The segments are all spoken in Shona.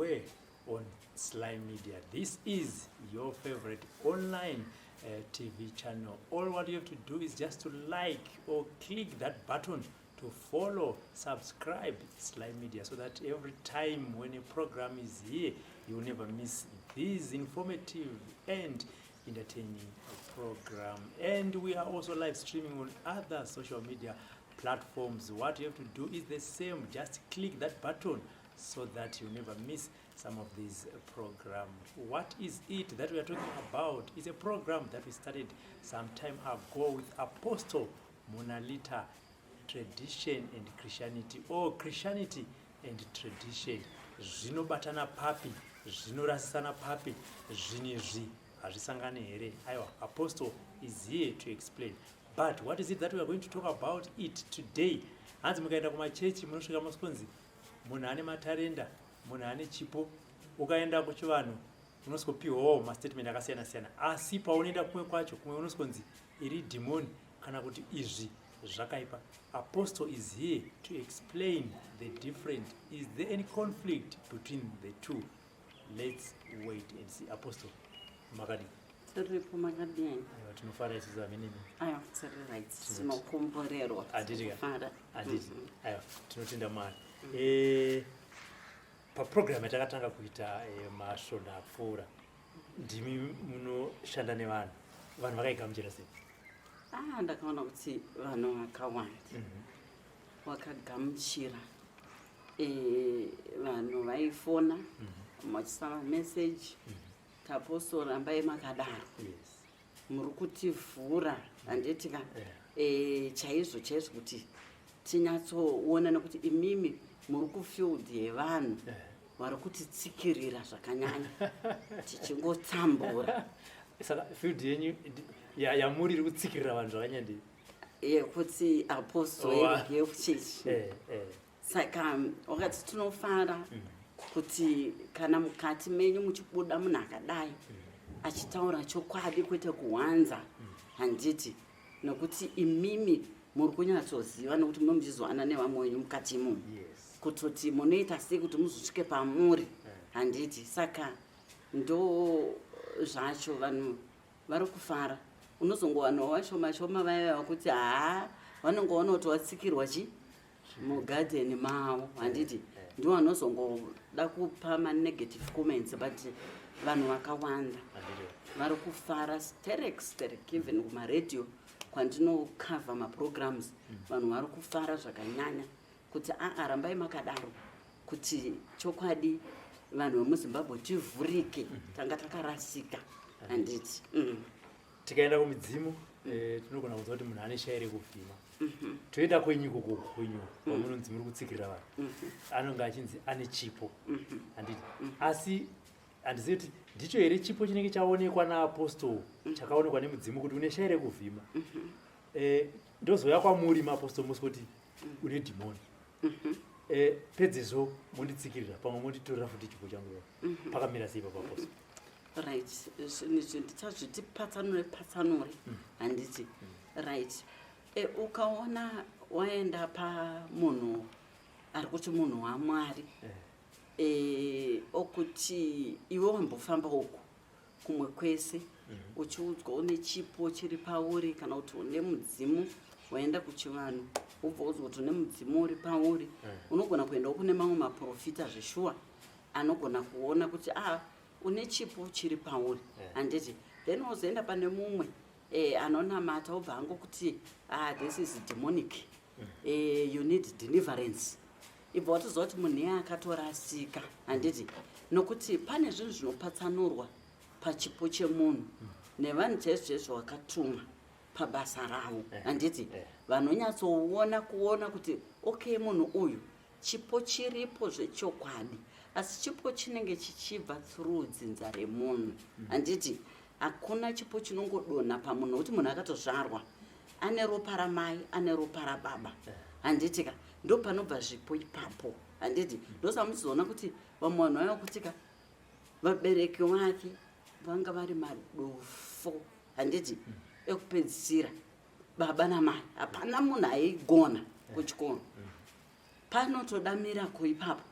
everywhere on Slymedia. This is your favorite online TV channel. All what you have to do is just to like or click that button to follow, subscribe Slymedia, so that every time when a program is here, you will never miss this informative and entertaining program. And we are also live streaming on other social media platforms. What you have to do is the same, just click that button so that you never miss some of these program. What is it that we are talking about? It's a program that we started some time ago with Apostle Monalita, tradition and Christianity, or Christianity and tradition. Zvinobatana papi? Zvinorasisana papi? Zvinhu izvi hazvisangani here? Aiwa, Apostle is here to explain. But what is it that we are going to talk about it today? Hanzi mukaenda kumachechi, munosvika moskonzi munhu ane matarenda, munhu ane chipo. Ukaenda kuchivanhu, unosikopiwawo mastatement akasiyana siyana, asi paunoenda kumwe kwacho, kumwe unoskonzi iri dhimoni kana kuti izvi zvakaipa. Apostle is here to explain the different. Is there any conflict between the two? Let's wait and see. Apostle, makadii? Tiripo, makadini? Aiwa, tinofara isusu amenemi. Aiwa, tiri right, tinokomborerwa. Handiti ka? Kufara. Handiti? Aiwa, tinotenda Mwari. Paprogram yatakatanga kuita masvondo apfuura, ndimi munoshanda nevanhu, vanhu vakaigamuchira sei? Ah, ndakaona kuti vanhu vakawanda vakagamuchira. Vanhu vaifona vachisa mameseji, "Apostle, rambai makadaro, muri kutivhura," handiti ka? Chaizvo chaizvo kuti tinyatsoona, nekuti imimi muri kufield yevanhu vari kutitsikirira zvakanyanya, tichingotambura. Saka field yenyu yamuri iri kutsikirira vanhu zvakanyanya ndii? Yekuti Apostle yechechi. Saka wakati tinofara kuti kana mukati menyu muchibuda munhu akadai achitaura chokwadi, kwete kuwanza, handiti? Nekuti imimi muri kunyatsoziva, nekuti muno muchizowana nevamwe wenyu mukati imomo, kutoti munoita sei kuti muzosvike pamuri, handiti? Saka ndo zvacho, vanhu vari kufara. Unozongowanawo vashoma shoma vaya vakuti haa, vanongoona kuti watsikirwa chi mugadheni mavo, handiti? Ndivo vanozongoda kupa manegative comments, but vanhu vakawanda vari kufara sterek sterek. Even kumaredhiyo kwandinokavha maprograms, vanhu vari kufara zvakanyanya kuti aa, rambai makadaro, kuti chokwadi vanhu vemuZimbabwe tivhurike, tanga takarasika, handiti? Tikaenda kumidzimu, tinogona kunzwa kuti munhu ane shai rekuvhima. Toenda kwenyu ikoko, kwenyu kwamunonzi muri kutsikirira vanhu, anonge achinzi ane chipo, handiti? Asi handizivi kuti ndicho here chipo chinenge chaonekwa naApostle, chakaonekwa nemudzimu kuti une shai rekuvhima. Ndozouya kwamuri maApostle, musi kuti une dhimoni. Pedzezvo monditsikirira, pamwe monditorera futi chipo changu. Pakamira sei papo, Apostle? Right, zvinhu izvi ndichazviti patsanure patsanure, handiti? Right, ukaona waenda pamunhu ari kuti munhu waMwari, okuti iwe wambofamba uku kumwe kwese uchiudzwa une chipo chiri pauri kana kuti une mudzimu, waenda kuchivanhu, wobva udzwa kuti une mudzimu uri pauri, unogona kuendawo kune mamwe maprofita zveshuwa anogona kuona kuti a une chipo chiri pauri, handiti? Then wozoenda pane mumwe anonamata, wobva angokuti, "Ah, this is demonic, you need deliverance." Ibva watoziva kuti munhu iye akatorasika, handiti? Nokuti pane zvinhu zvinopatsanurwa pachipo chemunhu nevanhu chaizvo chaizvo vakatumwa pabasa ravo, handiti? Vanonyatsoona kuona kuti okay, munhu uyu chipo chiripo zvechokwadi, asi chipo chinenge chichibva through dzinza remunhu, handiti? Hakuna chipo chinongodonha pamunhu, nokuti munhu akatozvarwa ane ropa ramai, ane ropa rababa, handiti ka? Ndo panobva zvipo ipapo, handiti? Ndosaka muchizoona kuti vamwe vanhu vaiva kuti ka vabereki vake vanga vari madofo, handiti? Ekupedzisira baba namai, hapana munhu aigona kuchikoro. Panotoda miracle ipapo.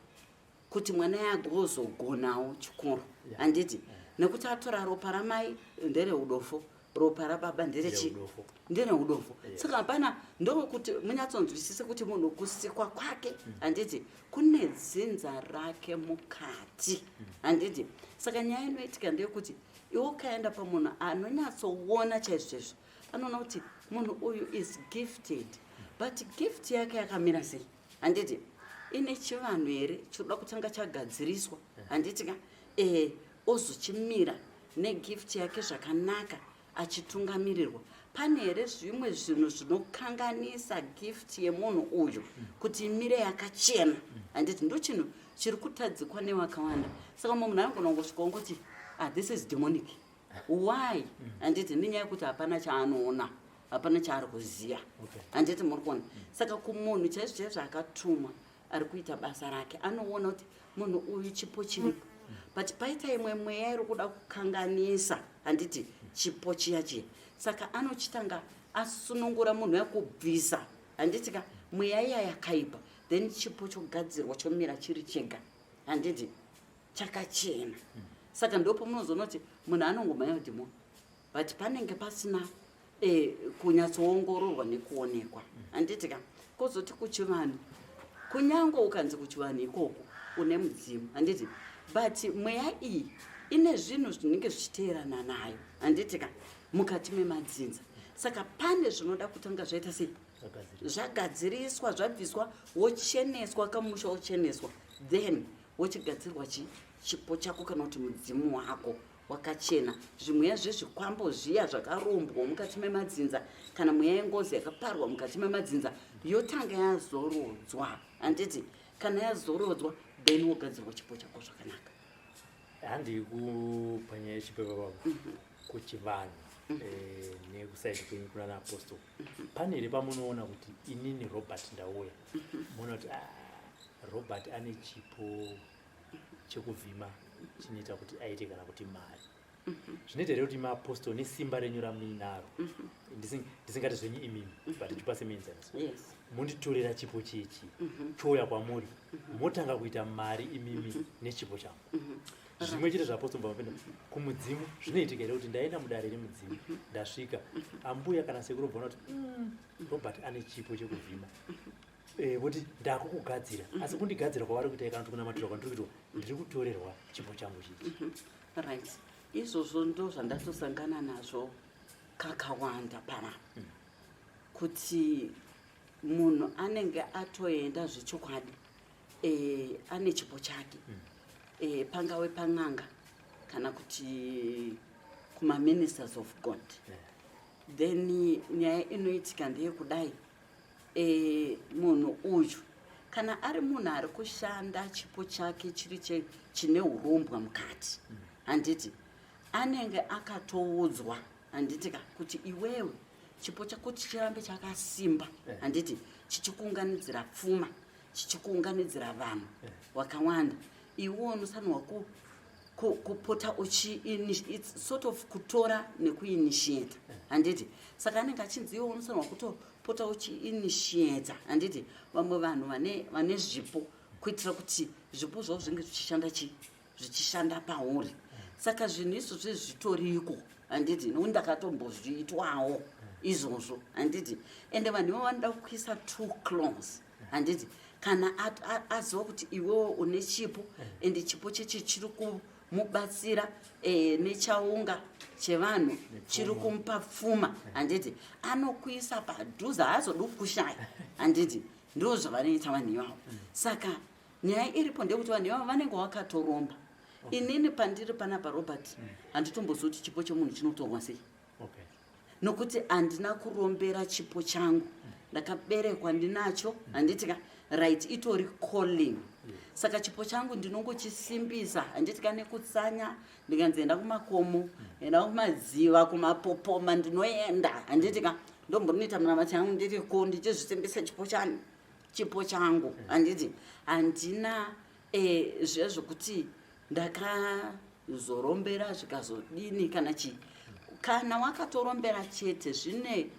Kuti mwana agozogonawo chikoro, handiti? Nekuti atora ropa ramai ndereudofo, ropa rababa nderechi? Ndereudofo. Ndereudofo. Saka hapana, ndokuti munyatsonzwisise kuti munhu kusikwa kwake, handiti, kune dzinza rake mukati, handiti? Saka nyaya inoitika ndeyekuti iwe ukaenda pamunhu anonyatsoona chaizvo chaizvo, anoona kuti munhu uyu is gifted, but gift yake yakamira sei, handiti? Ine chivanhu here chinoda kutanga chagadziriswa, handiti ka? Ozochimira negift yake zvakanaka achitungamirirwa. Pane here zvimwe zvinhu zvinokanganisa gift yemunhu uyu kuti imire yakachena, handiti? Ndo chinhu chiri kutadzikwa nevakawanda. Saka mumwe munhu anogona kungosvika ongoti, "Ah, this is demonic." Why? Handiti nenyaya yekuti hapana chaanoona, hapana chaari kuziya. Handiti muri kuona? Saka kumunhu chaizvo chaizvo akatumwa ari kuita basa rake, anoona kuti munhu uyu chipo chiripo, but paita imwe mweya iri kuda kukanganisa, handiti, chipo chiya chiya. Saka anochitanga asunungura munhu yakubvisa, handiti ka, mweya iya yakaipa, then chipo chogadzirwa, chomira chiri chega, handiti, chakachena. Saka ndopamunozoona kuti munhu anongomhanya dhimoni, but panenge pasina kunyatsoongororwa nekuonekwa, handiti ka? Kwozoti kuchivanhu, kunyange ukanzi kuchivanhu ikoko une mudzimu, handiti, but mweya iyi ine zvinhu zvinenge zvichiteerana nayo, handiti ka, mukati memadzinza. Saka pane zvinoda kutanga zvaita sei? Zvagadziriswa. Zvagadziriswa, zvabviswa, wocheneswa, kamusha wocheneswa, then wochigadzirwa chipo chako kana kuti mudzimu wako wakachena. Zvimweya zvezvikwambo zviya zvakarombwa mukati memadzinza kana mweya yengozi yakaparwa mukati memadzinza yotanga yazorodzwa, handiti? Kana yazorodzwa, then wogadzirwa chipo chako zvakanaka. Handi kupanyaya yechipo ipapapo, kuchivanhu nekusaidi kwenyu kuna apostle, pane here pamunoona kuti inini Robert ndauya, muona kuti, "Ah, Robert ane chipo chekuvhima chinoita kuti aite kana kuti mari"? Zvinoita here kuti maapostle nesimba renyu ramuinaro, ndisingati zvenyu imimi, but tichipa semuenzaniso, munditorera chipo chechi, chouya kwamuri, motanga kuita mari imimi nechipo changu? Zvimwe chete zvaApostle mapenda kumudzimu, zvinoitika here kuti ndaenda mudare remudzimu, ndasvika, ambuya kana sekuru bvaona kuti, Robert ane chipo chekuvhima," voti, "Ndakukugadzira," asi kundigadzira kwavari kuita kana kuti kunamatirwa kwandiri kuitwa, ndiri kutorerwa chipo changu chichi? Right, izvozvo ndo zvandatosangana nazvo kakawanda panapa, kuti munhu anenge atoenda zvechokwadi, ane chipo chake, pangave pan'anga kana kuti kumaministers of God. Then nyaya inoitika ndeyekudai, munhu uyu kana ari munhu ari kushanda chipo chake chiri chine urombwa mukati, handiti, anenge akatoudzwa, handiti ka, kuti iwewe chipo chako chichirambe chakasimba, handiti, chichikuunganidzira pfuma, chichikuunganidzira vanhu wakawanda, iwe unofanirwa kupota uchi it's sort of kutora nekuinitiata, handiti? Saka anenge achinzi iwe unofanirwa kutopota uchiinitiata, handiti, vamwe vanhu vane zvipo, kuitira kuti zvipo zvavo zvinge zvichishanda zvichishanda pauri. Saka zvinhu izvozvo zvitoriko, handiti? Nokuti ndakatombozviitwawo izvozvo, handiti? Ende vanhu ivo vanoda kuisa too close, handiti? Kana aziva kuti iwewo une chipo, ende chipo chechi chiri kumubatsira nechaunga chevanhu, chiri kumupa pfuma, handiti, anokuisa padhuze, haazodi kukushaya, handiti? Ndo zvavanoita vanhu ivavo. Saka nyaya iripo ndeyekuti vanhu ivavo vanenge vakatoromba. Inini pandiri panapa, Robert, handitombozivi kuti chipo chemunhu chinotorwa sei, nokuti handina kurombera chipo changu, ndakaberekwa ndinacho, handiti ka? Right, itori calling. Saka chipo changu ndinongochisimbisa, handiti ka, nekutsanya. Ndikanzi enda kumakomo, enda kumadziva, kumapopoma, ndinoenda, handiti ka? Ndomboninoita munamati yangu ndiriko, ndichizvisimbisa chipo chani, chipo changu, handiti? Handina zviya zvokuti ndakazorombera zvikazodini kana chii. Kana wakatorombera chete, zvine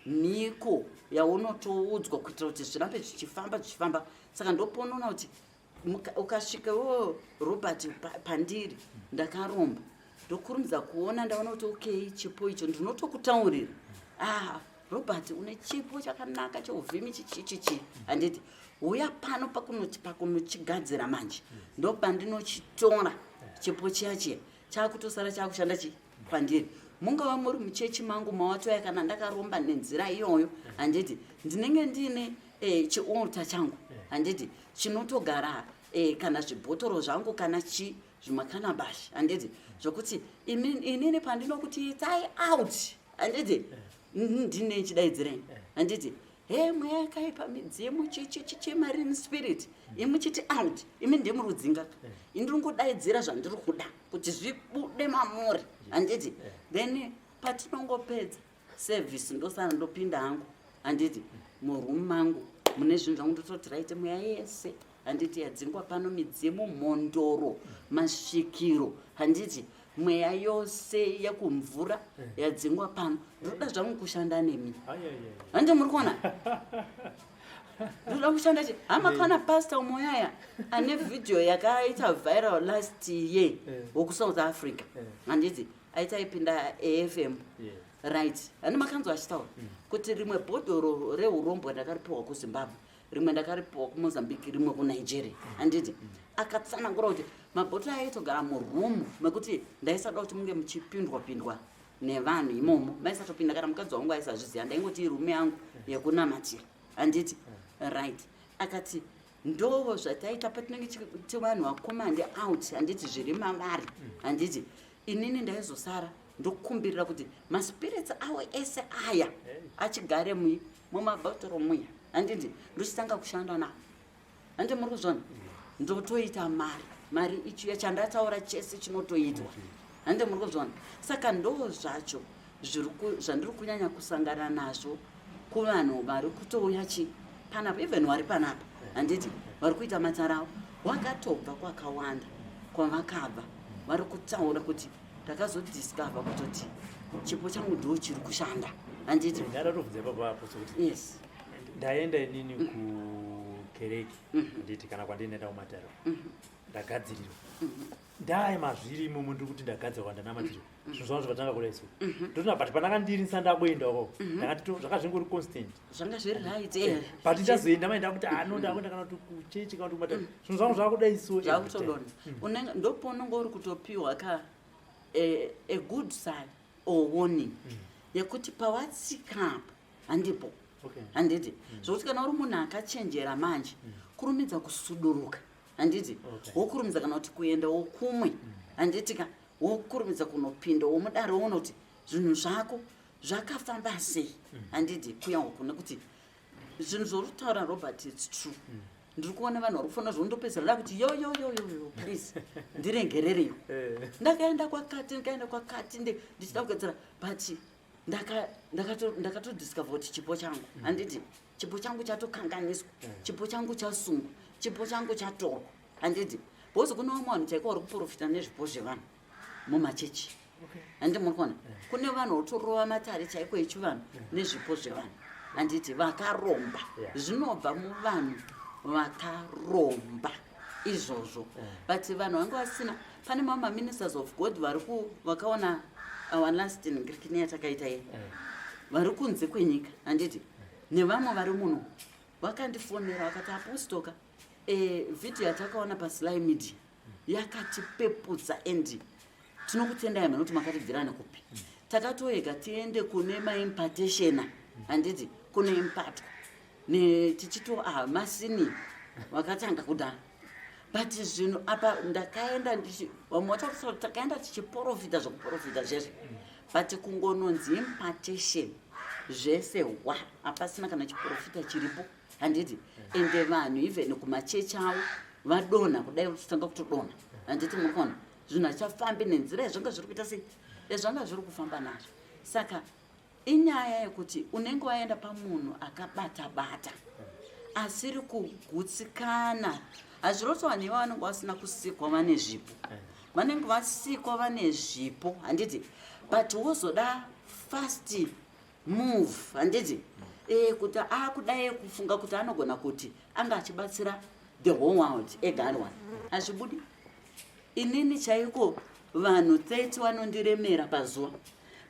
mhiko yaunotoudzwa kuitira kuti zvirambe zvichifamba, zvichifamba. Saka ndoponoona kuti Ukasvika wo, Robert, pandiri ndakaromba, ndokurumidza kuona, ndaona kuti okay, chipo icho ndinotokutaurira, "Ah, Robert, une chipo chakanaka cheuvhimi, chichichichi, handiti? Uya pano pakunochigadzira manje." Ndo pandinochitora chipo chiya chiya, chaakutosara chaakushanda chi kwandiri. Mungava muri muchechi mangu mawatoya, kana ndakaromba nenzira iyoyo, handiti, ndinenge ndiine chialtar changu, handiti, chinotogara kana zvibhotoro zvangu, kana chi zvimakanabashi, handiti, zvokuti inini pandinokuti itai out, handiti, ndine chidaidzirei, handiti, he, mweya yakaipa, midzimu, chichichichi, spirit, imi chiti out, imi ndemurudzinga, indiri ngodaidzira zvandiri kuda kuti zvibude mamuri, handiti. Then patinongopedza service, ndosara ndopinda hangu, handiti, muroom mangu mune zvinhu zvangu, ndototi right, mweya yese, handiti, yadzingwa pano, midzimu, mhondoro, masvikiro, handiti, mweya yose yekumvura yadzingwa pano, ndoda zvangu kushanda nemi. Handiti muri kuona, ndoda kushanda chi hama. Kana pastor Moyaya ane vhidhiyo yakaita viral last year, wekuSouth Africa, handiti, aita aipinda AFM, right, hani makanzwa achitaura kuti rimwe bhodhoro reurombo ndakaripiwa kuZimbabwe, rimwe ndakaripiwa kuMozambique, rimwe kuNigeria, handiti. Akatsanangura kuti mabhotoro aitogara muroom mekuti ndaisada kuti munge muchipindwa pindwa nevanhu imomo, maisatopinda kana mukadzi wangu aisazviziva, ndaingoti iroom yangu yekunamatira, handiti, right. Akati ndo zvataita patinenge tivanhu vacommand out, handiti, zviri mavari, handiti. Inini ndaizosara ndokumbirira kuti maspirits avo ese aya achigare mumabhotoro muya, handiti, ndochitanga kushanda nawo, handi muri kuzvona, ndotoita mari, mari ichiuya, chandataura chese chinotoitwa, handi muri kuzvona. Saka ndo zvacho zvandiri kunyanya kusangana nazvo kuvanhu vari kutouya chi panapa, even vari panapa, handiti, vari kuita matare avo, wakatobva kwakawanda kwavakabva, vari kutaura kuti ndakazodiscover kutoti chipo changu ndo chiri kushanda, handiti. Ndadatobvunza ipapo apo sokuti ndaenda inini kukereke, handiti, kana kwandinoenda kumatare, ndagadzirirwa, ndai mazviri imomo, ndiri kuti ndagadzirwa, ndanamatirwa, zvinhu zvangu zvikatanga kudai so, ndotona, but pandanga ndiri ndisanda kuenda ukoko, ndakati zvanga zvingori constant. Zvanga zviri right. But ndazoenda mai, ndakuti ano ndakuenda kana kuti kuchechi kana kuti kumatare, zvinhu zvangu zvakudai so every time. Zvakutodonha. Ndopaunonge uri kutopiwa ka a good sign or warning yekuti pawatsikapo handipo, handiti, zvokuti kana uri munhu akachenjera manje, kurumidza kusuduruka, handiti, wokurumidza kana kuti kuendawo kumwe, handiti ka, wokurumidza kunopinda womudare, woona kuti zvinhu zvako zvakafamba sei, handiti, kuyawo kune kuti zvinhu zvauri kutaura, Robert, it's true. Ndiri kuona vanhu vari kufona zvondopedzera da kuti yo yo yo yo yo, please ndiregerereyo. Ndakaenda kwakati, ndikaenda kwakati, ndichida kugadzira, but ndakatodiscover kuti chipo changu, handiti, chipo changu chatokanganiswa, chipo changu chasungwa, chipo changu chatorwa, handiti, because kune vamwe vanhu chaiko vari kuprofita nezvipo zvevanhu mumachechi, handiti muri kuona, kune vanhu votorova matare chaiko echivanhu nezvipo zvevanhu, handiti, vakaromba. Zvinobva muvanhu vakaromba izvozvo, but vanhu vanga vasina. Pane mamwe maministers of God vari vakaona our last ngirikini yatakaita ye, vari kunze kwenyika, handiti, nevamwe vari muno, vakandifonera vakati, "Apostle ka, vhidhiyo yatakaona paSly Media yakatipeputsa and tinokutendai mhani kuti makatibvira nekupi. Takatoega tiende kune maimpartation, handiti, kune impatwa tichito ah, masini vakatanga kudhara, but zvinhu apa ndakaenda vamwe vatakusa kuti takaenda tichiprofita zvokuprofita zvezvo, but kungononzi impartation zvese hwa, hapasina kana chiprofita chiripo, handiti. Ende vanhu even kumachechi avo vadonha kudai, kutotanga kutodonha, handiti muri kuona, zvinhu hachafambi nenzira yazvanga zviri kuita sei, yazvanga zviri kufamba nazvo. Saka inyaya yekuti unenge waenda pamunhu akabata bata asiri kugutsikana. Hazviroti vanhu iva vanenge vasina kusikwa vane zvipo, vanenge vasikwa vane zvipo, handiti, but wozoda fast move, handiti, kuti akudai kufunga kuti anogona kuti anga achibatsira. The whole world ega ari one, hazvibudi. Inini chaiko vanhu 30 vanondiremera pazuva,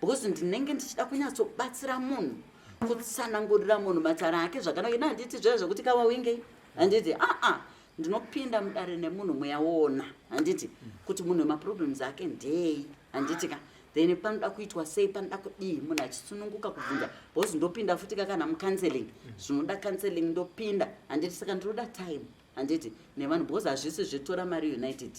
because ndinenge ndichida kunyatsobatsira munhu, kutsanangurira munhu matara ake zvakanaka. Ina handiti zviya zvekuti kawawingei, handiti? Aa, ndinopinda mudare nemunhu, muyaona, handiti, kuti munhu maproblems ake ndei, handiti ka? Then panoda kuitwa sei, panoda kudii, munhu achisununguka kubvunza, because ndopinda futi ka kana mucounseling, zvinoda counseling ndopinda, handiti? Saka ndinoda time, handiti, nevanhu, because hazvisi zvetora mari united,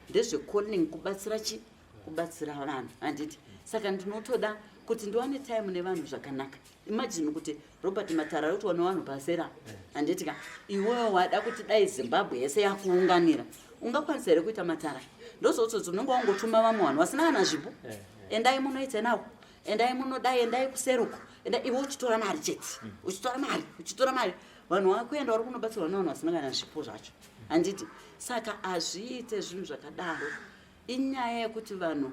ndezvecalling, kubatsira chi kubatsira vanhu, handiti? Saka ndinotoda kuti ndiwane time nevanhu zvakanaka. Imagine kuti Robert Matara ari kuti wane vanhu pasera, handiti ka? Iwewe wada kuti dai Zimbabwe yese yakuunganira, ungakwanisa here kuita matara? Ndozvotsotsi unenge wangotuma vamwe vanhu vasina kana zvipo. Endai munoite nawo, endai munodai, endai kuseruko, enda iwe uchitora mari chete, uchitora mari, uchitora mari. Vanhu vakuenda vari kunobatsirwa nevanhu vasina kana zvipo zvacho, handiti? Saka hazviite zvinhu zvakadaro. Inyaya yekuti vanhu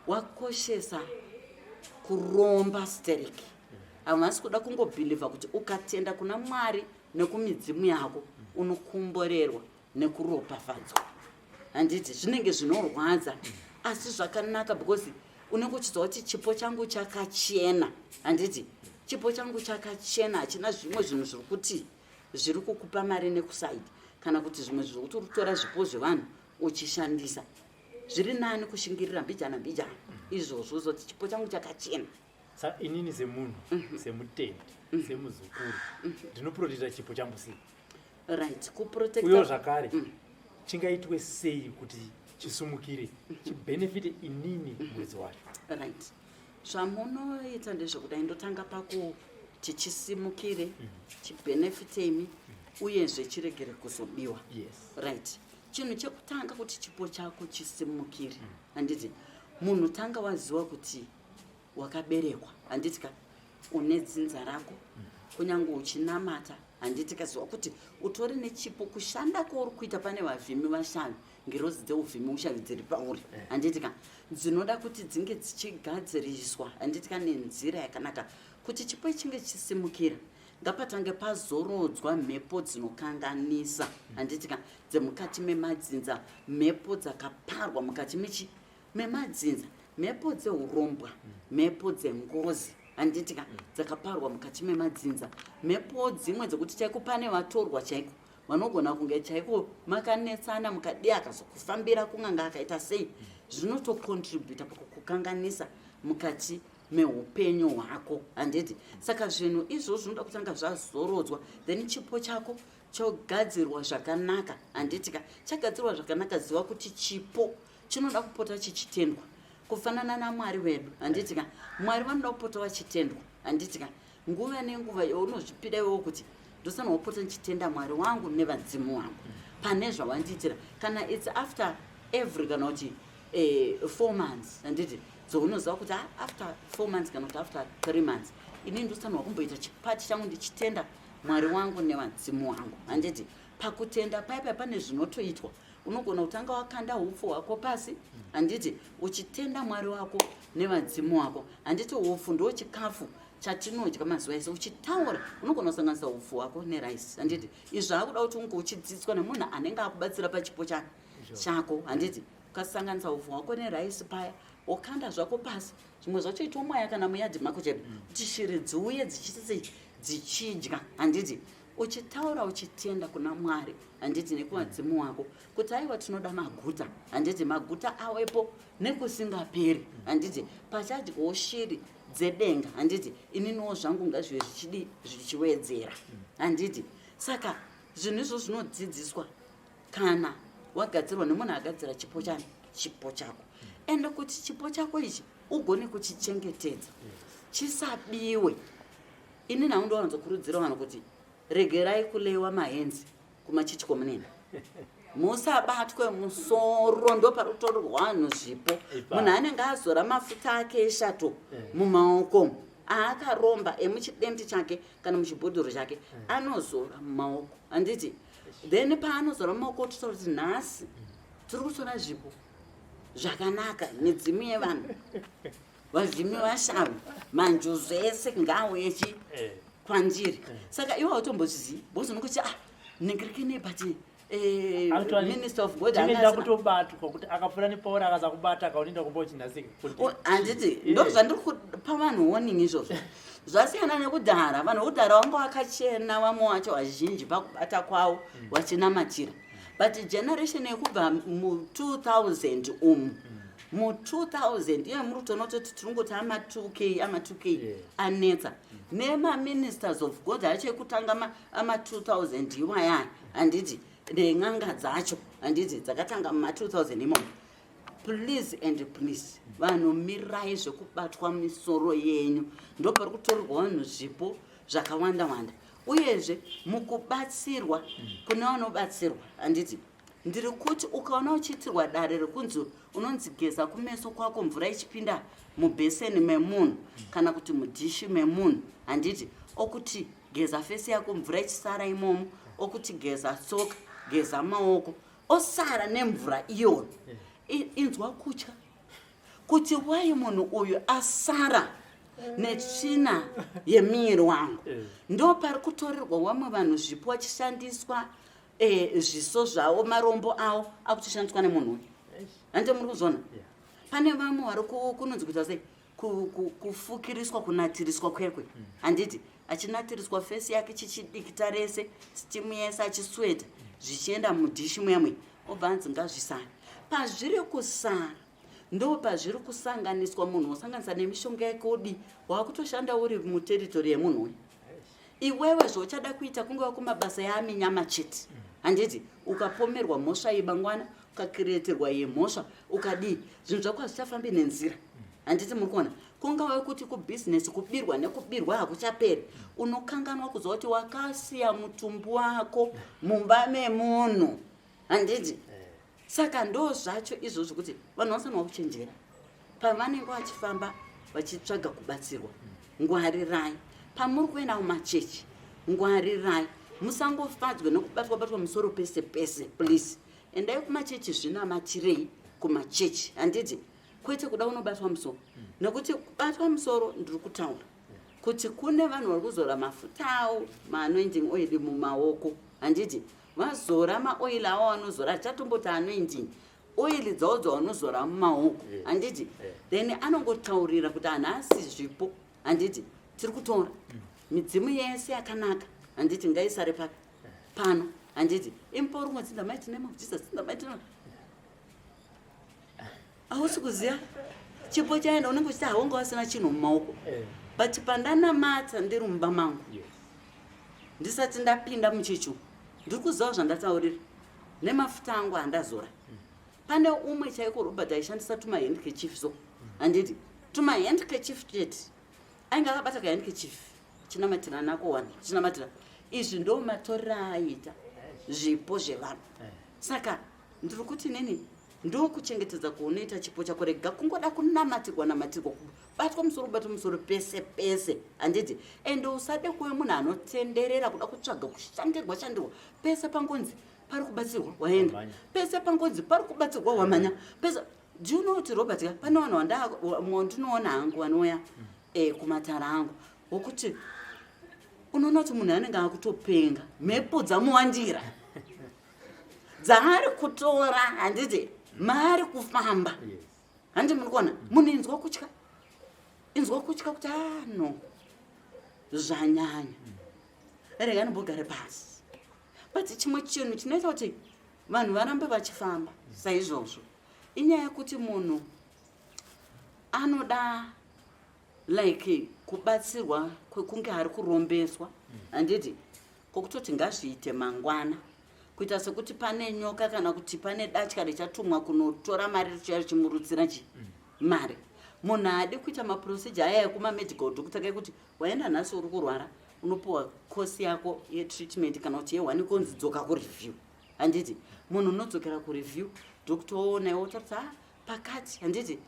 wakoshesa kuromba stereki, havasi kuda kungobhilivha kuti ukatenda kuna Mwari nekumidzimu yako unokomborerwa nekuropafadzwa, handiti? Zvinenge zvinorwadza, asi zvakanaka, because unenge uchiziva kuti chipo changu chakachena, handiti? Chipo changu chakachena, hachina zvimwe zvinhu zviri kuti zviri kukupa mari nekusaidi, kana kuti zvimwe zviri kuti uri kutora zvipo zvevanhu uchishandisa. Zviri nani kushingirira mbijana mbijana izvozvo, zoti chipo changu chakachena. Saka inini semunhu, semutendi, semuzukuru, ndinoprotecta chipo changu sei? Right, kuprotecta. Uyewo zvakare, chingaitwe sei kuti chisumukire, chibhenefite inini muridzi wacho? Right, zvamunoita ndezvekudai. Ndotanga pakuti chisimukire, chibhenefite imi, uyezve chiregere kuzobiwa. Right, chinhu chekutanga kuti chipo chako chisimukire, handiti, munhu tanga waziva kuti wakaberekwa, handiti ka, une dzinza rako, kunyange uchinamata, handiti ka? Ziva kuti utori nechipo. Kushanda kwauri kuita, pane vavhimi, vashavi, ngirozi dzeuvhimi, ushavi dziri pauri, handiti ka? Dzinoda kuti dzinge dzichigadziriswa, handiti ka, nenzira yakanaka. Kuti chipo chinge chisimukira, ngapatange pazorodzwa mhepo dzinokanganisa, handiti ka, dzemukati memadzinza, mhepo dzakaparwa mukati mechi memadzinza, mhepo dzeurombwa, mhepo dzengozi, handiti ka, dzakaparwa mukati memadzinza, mhepo dzimwe dzekuti chaiko pane vatorwa chaiko vanogona kunge chaiko makanetsana, mukadi akazokufambira kun'anga akaita sei, zvinotocontributa pakukukanganisa mukati meupenyu hwako, handiti? Saka zvinhu izvozvo zvinoda kutanga zvazorodzwa, then chipo chako chogadzirwa zvakanaka, handiti ka? Chagadzirwa zvakanaka, ziva kuti chipo chinoda kupota chichitendwa, kufanana naMwari wedu, handiti ka? Mwari vanoda kupota vachitendwa, handiti ka? Nguva nenguva yaunozvipira iwewo kuti ndofanirwa kupota ndichitenda Mwari wangu nevadzimu wangu pane zvawandiitira, kana it's after every, kana kuti 4 months, handiti? Dzounoziva kuti, ah, after 4 months kana kuti after 3 months, inini ndofanirwa kumboita chipati changu ndichitenda Mwari wangu nevadzimu wangu, handiti? Pakutenda paipa pane zvinotoitwa. Unogona kutanga wakanda upfu hwako pasi, handiti, uchitenda Mwari wako nevadzimu wako, handiti? Upfu ndo chikafu chatinodya mazuva ese. Uchitaura, unogona kusanganisa upfu hwako neraisi, handiti? Izvi zvaakuda kuti unge uchidzidziswa nemunhu anenge akubatsira pachipo chako, handiti? Ukasanganisa upfu hwako neraisi paya, wokanda zvako pasi, zvimwe zvacho itomwaya kana muyadhi mako chedu, kuti shiri dziuye dzichiti dzichidya, handiti? Uchitaura, uchitenda kuna Mwari, handiti, nekuvadzimu wako kuti aiwa, tinoda maguta, handiti? Maguta awepo nekusingaperi, handiti? Pachadyawo shiri dzedenga, handiti? Ininiwo zvangu ngazvive zvichidi zvichiwedzera, handiti? Saka zvinhu izvo zvinodzidziswa kana wagadzirwa nemunhu agadzira chipo chani, chipo chako. Ende kuti chipo chako ichi ugone kuchichengetedza chisabiwe, ini nhau ndowanzokurudzira vanhu kuti regerai kulewa mahands kumachechi komunena, musabatwe musoro. Ndo pari kutorerwa vanhu zvipo. Munhu anenge azora mafuta ake eshato mumaoko aakaromba emuchidendi chake kana muchibhodhoro chake, anozora mumaoko, handiti? Then paanozora mumaoko, ototaura kuti nhasi tiri kutora zvipo zvakanaka, midzimu yevanhu, vavhimi, vashavi, manjuzu ese ngauye chi kwandiri. Saka iwe hautombozvizivi, because unokuti, ah, ningirikine, but Eh, minister of god anga kutobatwa kuti akapfuura nepauri akasakubata akaonoenda kumba uchinhasika handiti ndo zvandiri kupa vanhu warning izvozvo. Zvasiyana nekudhara. Vanhu vekudhara vanga vakachena, vamwe vacho vazhinji pakubata kwavo vachinamatira, but generation yekubva mu2000 umu, mu2000 iye muri kutoona kutoti tiri ngoti ama2K, ama2K anetsa nemaministers of God acho ekutanga ama2000 iwayaya, handiti? Nen'anga dzacho, handiti, dzakatanga muma2000 imomo. Please and please, vanhu, mirai zvekubatwa misoro yenyu. Ndo pari kutorerwa vanhu zvipo zvakawanda wanda. Uyezve mukubatsirwa, kune vanobatsirwa, handiti, ndiri kuti ukaona uchiitirwa dare rekunzi unonzi geza kumeso kwako mvura ichipinda mubheseni memunhu kana kuti mudhishi memunhu, handiti, okuti geza face yako mvura ichisara imomo, okuti geza tsoka, geza maoko, osara nemvura iyoyo, inzwa kutya kuti wai munhu uyu asara netsvina yemuviri wangu. Ndo pari kutorerwa vamwe vanhu zvipo vachishandiswa zviso zvavo, marombo avo akutoshandiswa nemunhu uyu, hande muri kuzviona? Pane vamwe vari kunonzi kuita sei, kufukiriswa, kunatiriswa kwekwe, handiti, achinatiriswa face yake chichidikita rese, steam yese, achisweta zvichienda mudhishi mwemwe, obva anzi ngazvisare. Pazviri kusara ndo pazviri kusanganiswa, munhu wosanganisa nemishonga yake, odi wakutoshanda uri muterritory yemunhu uyu. Iwewe zvauchada kuita kungava kumabasa yaaminyama chete, handiti? Ukapomerwa mhosva yebangwana, ukakireterwa yemhosva, ukadii, zvinhu zvako hazvichafambi nenzira, handiti muri kuona? Kungava kuti kubhizinesi kubirwa nekubirwa hakuchaperi. Unokanganwa kuziva kuti wakasiya mutumbi wako mumba memunhu, handiti? Saka ndo zvacho izvozvo kuti vanhu vanofanirwa kuchenjera pavanenge vachifamba vachitsvaga kubatsirwa. Ngwarirai pamuri kuenda kumachechi, ngwarirai, musangofadzwe nekubatwa batwa musoro pese pese. Please, endai kumachechi, zvinamatirei kumachechi, handiti? Kwete kuda unobatwa musoro, nekuti kubatwa musoro, ndiri kutaura kuti kune vanhu vari kuzora mafuta avo, maanointing oil mumaoko, handiti? Vazora maoil avo vanozora, hatichatomboti anointing oil dzavo dzavanozora mumaoko, handiti? Then anongotaurira kuti hanhasi zvipo, handiti, tiri kutora midzimu yese yakanaka, handiti, ngaisare papi pano, handiti? Imupo rumwe in the mighty name of Jesus, in the mighty name. Hausi kuziva chipo chaenda, unenge uchiti haunga wasina chinhu mumaoko, but pandanamata ndiri mumba mangu, ndisati ndapinda muchechi, ndiri kuziva zvandataurira nemafuta angu andazora. Pane umwe chaiko, Robert, aishandisa tumahandkerchief so, handiti, tumahandkerchief chete. Ainge akabata kahandkerchief, chinamatira nako one, chinamatira izvi. Ndo matorero aaita zvipo zvevanhu. Saka ndiri kuti nini, ndokuchengetedza kuunoita chipo chako. Rega kungoda kunamatirwa namatirwa, kubatwa musoro, kubatwa musoro pese pese, handiti? Ende usade kuve munhu anotenderera kuda kutsvaga kushandirwa shandirwa. Pese pangonzi pari kubatsirwa, waenda. Wamhanya. Pese pangonzi pari kubatsirwa, wamhanya pese. Do you know kuti, Robert, ka, pane vanhu wandinoona hangu vanouya kumatara angu, wokuti unoona kuti munhu anenge akutopenga, mhepo dzamuwandira dzaari kutora, handiti, maari kufamba, handi muri kuona? Munhu inzwa kutya, inzwa kutya kuti ano zvanyanya, rega ndimbogare pasi. But chimwe chinhu chinoita kuti vanhu varambe vachifamba saizvozvo inyaya yekuti munhu anoda like kubatsirwa kwekunge ari kurombeswa, handiti, kwokutoti ngazviite mangwana, kuita sekuti pane nyoka kana kuti pane datya richatumwa kunotora mari, richiuya richimurutsira chi mari. Munhu haadi kuita maprocedure aya ekumamedical doctor, kekuti waenda nhasi uri kurwara, unopiwa course yako yetreatment kana kuti yeone, konzi dzoka kureview, handiti? Munhu unodzokera kureview, doctor oona iwe, otaridza, "Ah, pakati, handiti,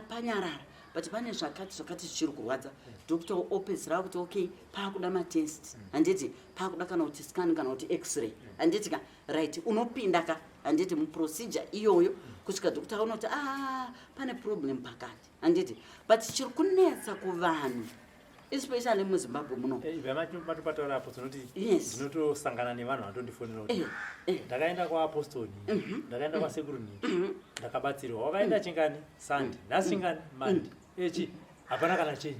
panyarara, but pane zvakati zvakati zvichiri kurwadza." Doctor opedzera kuti, "Okay, paakuda matest, handiti, paakuda kana kuti scan kana kuti x-ray, handiti ka? Right." Unopinda ka, handiti, muprocedure iyoyo kusvika doctor aona kuti, "Ah, pane problem pakati," handiti? But chiri kunetsa kuvanhu Especially muZimbabwe muno. Matopataura apo tinoti ndinotosangana nevanhu vanotondifonera kuti ndakaenda kwaapostoli, ndakaenda kwasekuru niki, ndakabatsirwa. Wakaenda chingani? Sunday. Nhasi chingani? Monday. Echi hapana kana change.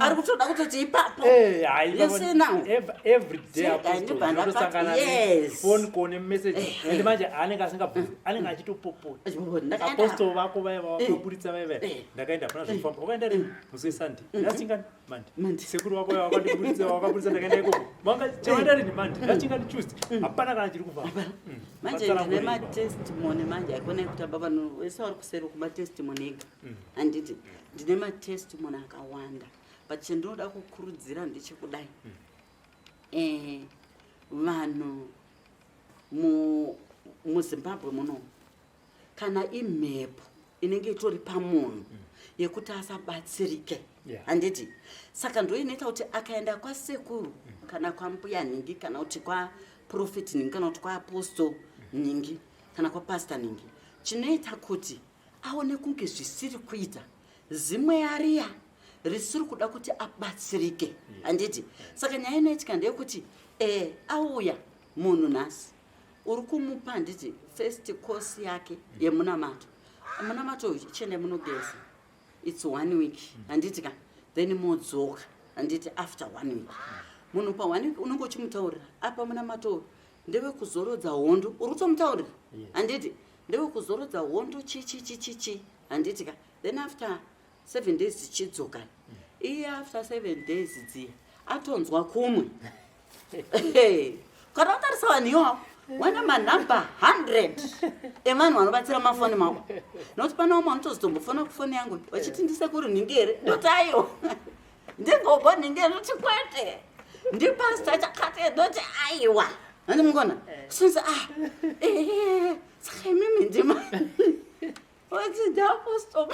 Ari kutoda kutoti ipapo. Hayi, now. Every day apostol phone call nemessage, ende manje anenge asingabvunzi, anenge achitopopota. Apostol vako vaya vakaburitsa vaya vaya, ndakaenda, hapana zvekufamba. Wakaenda rini? Musi weSunday. Nhasi chingani? Monday. Sekuru vako vaya vakandiburitsa, vakaburitsa, ndakaenda ikoko. Vanga chawaenda rini? Monday. Nhasi chingani? Tuesday. Hapana kana chiri kufamba. Manje ndine matestimony manje, aikona kutamba vanhu vese vari kuseri kumatestimony ega. Handiti ndine matestimony akawanda, but chendinoda kukurudzira ndechekudai: vanhu muZimbabwe muno, kana imhepo inenge itori pamunhu yekuti asabatsirike, handiti? Saka ndo inoita kuti akaenda kwasekuru kana kwambuya nhingi, kana kuti kwaprofeti nhingi, kana kuti kwaapostol nhingi, kana kwapasta nhingi, chinoita kuti aone kunge zvisiri kuita zimwe yariya risiri kuda kuti abatsirike, handiti? Saka nyaya inoitika ndeyekuti auya munhu nhasi, uri kumupa, handiti, first course yake yemunamato. Munamato uyu, chiendai munogeza, it's one week, handiti ka? Then modzoka, handiti, after one week. Munhu pa one week unenge uchimutaurira apa munamato uyu ndewekuzorodza hondo, uri kutomutaurira, handiti? Ndewekuzorodza hondo, chi chi chi chi chi, handiti ka? Then after 7 days tichidzoka. Iye after 7 days dziya atonzwa kumwe. Kana utarisa vanhu iwavo, wane manhamba 100 evanhu vanobatsira mafoni mavo, nokuti pane vamwe vanotozotombofona kufoni yangu vachiti, "Ndisekuru nhingi here?" Ndoti, "Aiwa." "Ndigogo nhingi here?" Ndoti, "Kwete." "Ndipasta chakati?" Ndoti, "Aiwa." Handi mungona sinzi, "Ah, saka imimi ndima?" Wati, "Ndiapostle."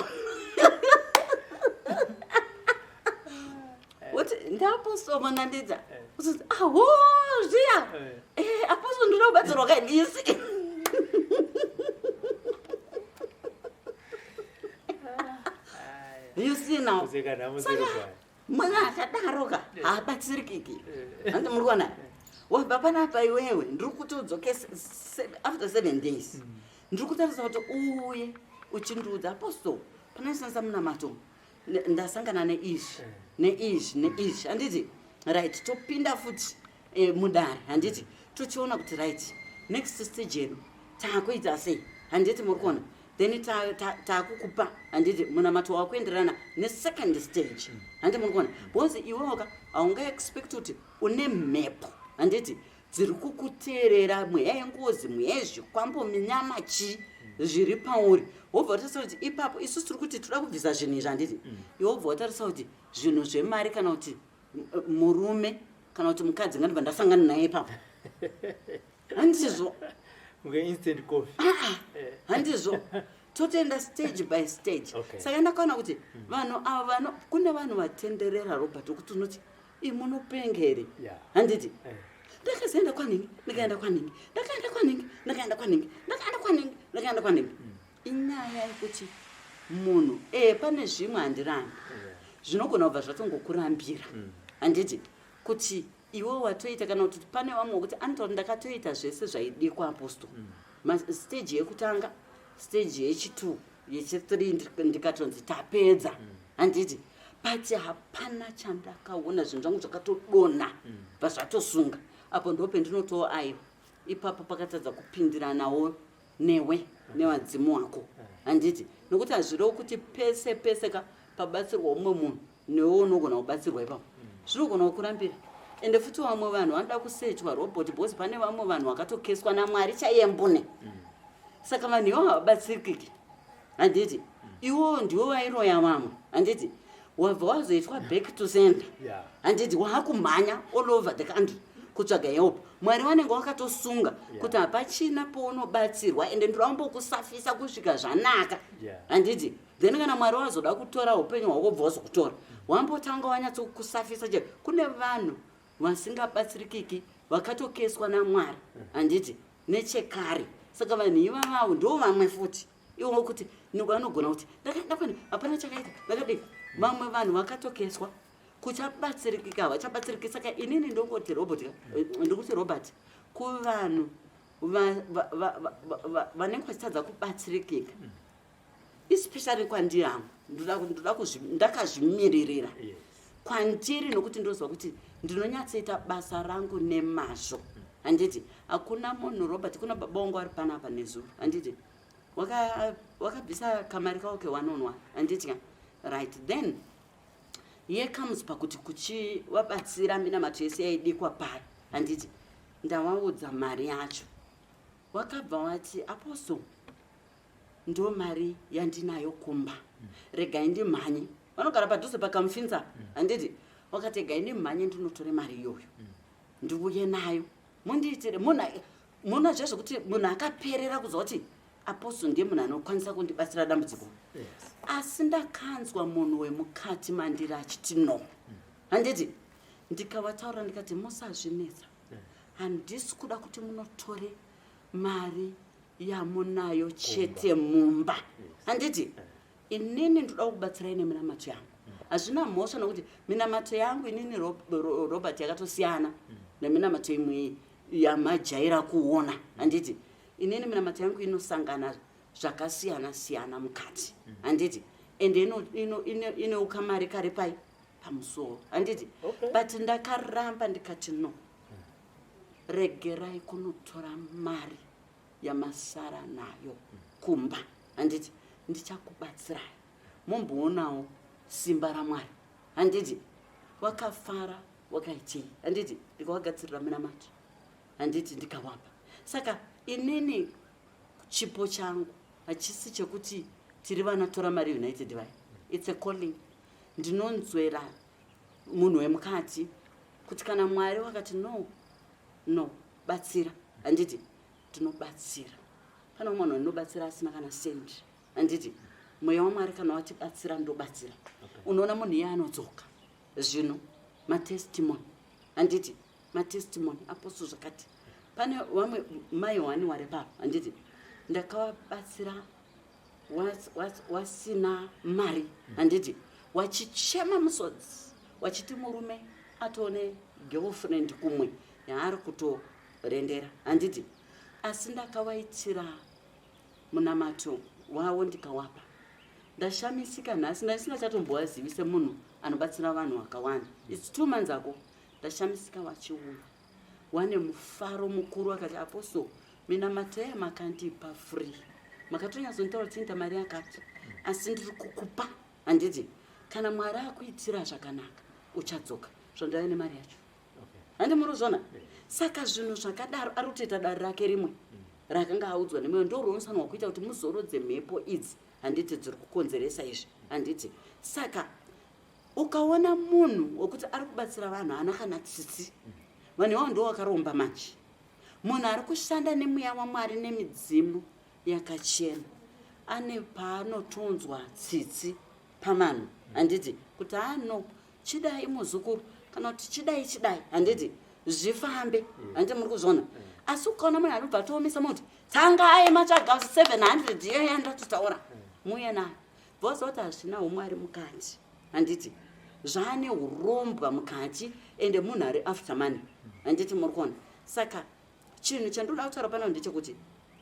Woti, "Ndiapostle Manandidza." Uzinzi, "Aho, zviya, apostle, ndoda kubatsirwa kaindisi." You see now? Kuseka nhamo seri. Munhu akadaro ka haabatsirikiki, handi muri kuona? Wabva panapa iwewe, ndiri kuti udzoke after 7 days. Ndiri kutarisa kuti uuye uchindiudza, "Apostle, panoishandisa munamato ndasangana neizvi, neizvi, neizvi," handiti? Right, topinda futi mudare, handiti? Tochiona kuti right, next stage yedu taakuita sei, handiti muri kuona? Then taakukupa, handiti, munamato wakuenderana nesecond stage, handiti muri kuona? Because iwewoka haungaexpect kuti une mhepo, handiti, dziri kukuteerera, mweya yengozi, mweya yezvikwambo, minyama, chii zviri pauri, wobva watarisa kuti ipapo isusu tiri kuti toda kubvisa zvinhu izvi, handiti? Iwe wobva watarisa kuti zvinhu zvemari, kana kuti murume, kana kuti mukadzi, ngandibva ndasangana naye ipapo, handizvo? Kunge instant coffee. Handizvo, totoenda stage by stage. Saka ndakaona kuti vanhu ava kune vanhu vatenderera, Robert, wekuti unoti, "Imunopengere," handiti? Ndakazoenda kwanhingi, ndikaenda kwanhingi, ndakaenda kwanhingi, ndakaenda kwanhingi, ndakaenda kwanhingi, ndakaenda kwanhingi. Inyaya yekuti munhu pane zvimwe handirambi, zvinogona kubva zvatongokurambira, handiti, kuti iwe watoita, kana kuti pane vamwe wekuti anotaura kuti, "Ndakatoita zvese zvaidikwa, apostle, stage yekutanga, stage yechi2, yechi3, ndikatonzi tapedza, handiti? But hapana chandakaona, zvinhu zvangu zvakatodonha, bva zvatosunga." Apo ndo pendinotowo, aiwa, ipapo pakatadza kupindiranawo newe nevadzimu wako, handiti? Nokuti hazvirevo kuti pese pese ka pabatsirwa umwe munhu newe unogona kubatsirwa ipapo, zvinogona kukurambira. Ende futi vamwe vanhu vanoda kusechwa, Robert, because pane vamwe vanhu vakatokeswa naMwari chaiye mbune. Saka vanhu ivo havabatsirikiki, handiti? Iwowo ndiwo vairoya vamwe, handiti? Wabva wazoitwa back to sender, handiti? Waakumhanya all over the country kutsvaga help. Mwari vanenge wakatosunga kuti hapachina pounobatsirwa, ende ndirombokusafisa kusvika zvanaka, handiti? Then kana Mwari wazoda kutora upenyu hwako, bva wazokutora, wambotanga wanyatsokusafisa che. Kune vanhu vasingabatsirikiki vakatokeswa naMwari, handiti, nechekare. Saka vanhu ivavavo ndo vamwe futi iwo kuti vanogona kuti, "Ndakaenda kwani, hapana chakaita, ndakadii." Vamwe vanhu vakatokeswa. Kuchabatsirikika, havachabatsiriki. Saka inini ndongoti Robert, ndikuti Robert, kuvanhu vanenge vachitadza kubatsirikika, especially kwandiri hangu, ndoda ndakazvimiririra kwandiri, nokuti ndoziva kuti ndinonyatsoita basa rangu nemazvo, handiti? Hakuna munhu, Robert, kuna baba wangu ari panapa nezuro, handiti? Wakabvisa kamari kawo ke1 on 1, handiti ka? Right, then here comes pakuti kuchivabatsira minamato yese yaidikwa pari, handiti? Ndavaudza mari yacho, wakabva wati, "Apostle, ndo mari yandinayo kumba, regai ndimhanye." Vanogara padhuze pakamufinza, handiti? Wakati, "Regai ndimhanye ndinotore mari iyoyo, ndiuye nayo, mundiitire." Munhu muona zvezvokuti munhu akaperera kuziva kuti Apostle ndiye munhu anokwanisa kundibatsira dambudziko. Asi ndakanzwa munhu wemukati mandiri achiti no, handiti? Ndikavataura ndikati, "Musazvinetsa, handisi kuda kuti munotore mari yamunayo chete mumba, handiti? Inini ndoda kubatsirai neminamato yangu. Hazvina mhosva, nokuti minamato yangu inini, Robert, yakatosiyana neminamato imwe yamajaira kuona, handiti? Inini minamato yangu inosangana zvakasiyana siyana mukati, handiti? Ende ine ukamari kari pai pamusoro, handiti?" But ndakaramba, ndikati, "No, regerai kunotora mari yamasara nayo kumba, handiti? Ndichakubatsirai, mumboonawo simba raMwari, handiti?" Wakafara, wakaitei, handiti? Ndikawagadzirira minamato, handiti? Ndikawapa. Saka inini chipo changu hachisi chekuti tiri vanatora mari United vaya. It's a calling. Ndinonzwera munhu wemukati kuti kana Mwari wakati, "No, no, batsira," handiti? Tinobatsira. Pane umwe munhu anobatsira asina kana sendi, handiti? Mweya waMwari kana watibatsira, ndobatsira. Unoona munhu iye anodzoka zvino matestimony, handiti? Matestimony, "Apostle, zvakati." Pane vamwe mai wani wari papa, handiti? Ndakavabatsira wasina mari, handiti? Wachichema musodzi, wachiti murume atone girlfriend kumwe yaari kutorendera, handiti? Asi ndakawaitira munamato wavo, ndikawapa. Ndashamisika nhasi, ndisingachatombowazivise munhu anobatsira vanhu vakawanda. It's 2 months ago. Ndashamisika wachiuya wane mufaro mukuru, akati, "Apostle, minamato yamakandipa free, makatonyatsonitaura kuti inoita mari yakati, asi ndiri kukupa, handiti? Kana Mwari akuitira zvakanaka, uchadzoka." Zvandave nemari yacho, handi muri kuzviona? Saka zvinhu zvakadaro, ari kutoita dare rake rimwe rakanga audzwa nemweyo, ndo raunofanirwa kuita kuti muzorodze mhepo idzi, handiti? Dziri kukonzeresa izvi, handiti? Saka ukaona munhu wekuti ari kubatsira vanhu haana kana tsitsi, vanhu ivavo ndo wakaromba. Manje munhu ari kushanda nemweya waMwari nemidzimu yakachena ane paanotonzwa tsitsi pavanhu, handiti? Kuti ano chidai muzukuru, kana kuti chidai, chidai, handiti? Zvifambe, handiti? Muri kuzviona? Asi ukaona munhu anobva atoomesa muti tsanga aematsvaga 700 iyaya ndatotaura, muuye nayo, voziva kuti hazvina umwari mukati, handiti? Zvaane urombwa mukati, ende munhu ari after money, handiti? Muri kuona? Saka chinhu chandoda kutaura pano ndechekuti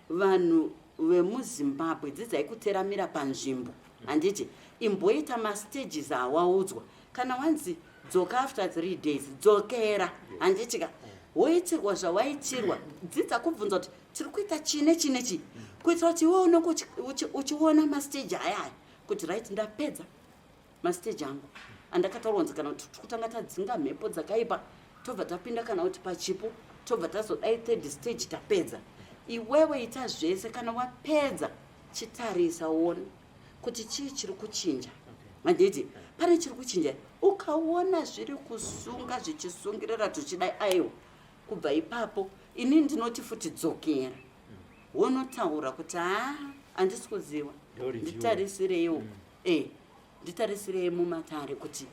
vanhu vemuZimbabwe, dzidzai kuteramira panzvimbo, handiti? Imboita mastages awaudzwa. Kana wanzi dzoka after 3 days, dzokera, handiti ka? Woitirwa zvawaitirwa. Dzidza kubvunza kuti tiri kuita chine chine chii, kuitira kuti iwe unenge uchiona mastage ayaya kuti right, ndapedza mastage angu andakataurwa kunzi, kana kuti tikutanga tadzinga mhepo dzakaipa, tobva tapinda kana kuti pachipo, tobva tazodai third stage, tapedza. Iwewe ita zvese. Kana wapedza, chitarisa uone kuti chii chiri kuchinja, handiti? Pane chiri kuchinja. Ukaona zviri kusunga, zvichisungirira tuchidai, aiwa, kubva ipapo ini ndinoti futi dzokera, wonotaura kuti, "Haa, handisi kuziva." Ndo review. Nditarisireiwo, nditarisirei mumatare kuti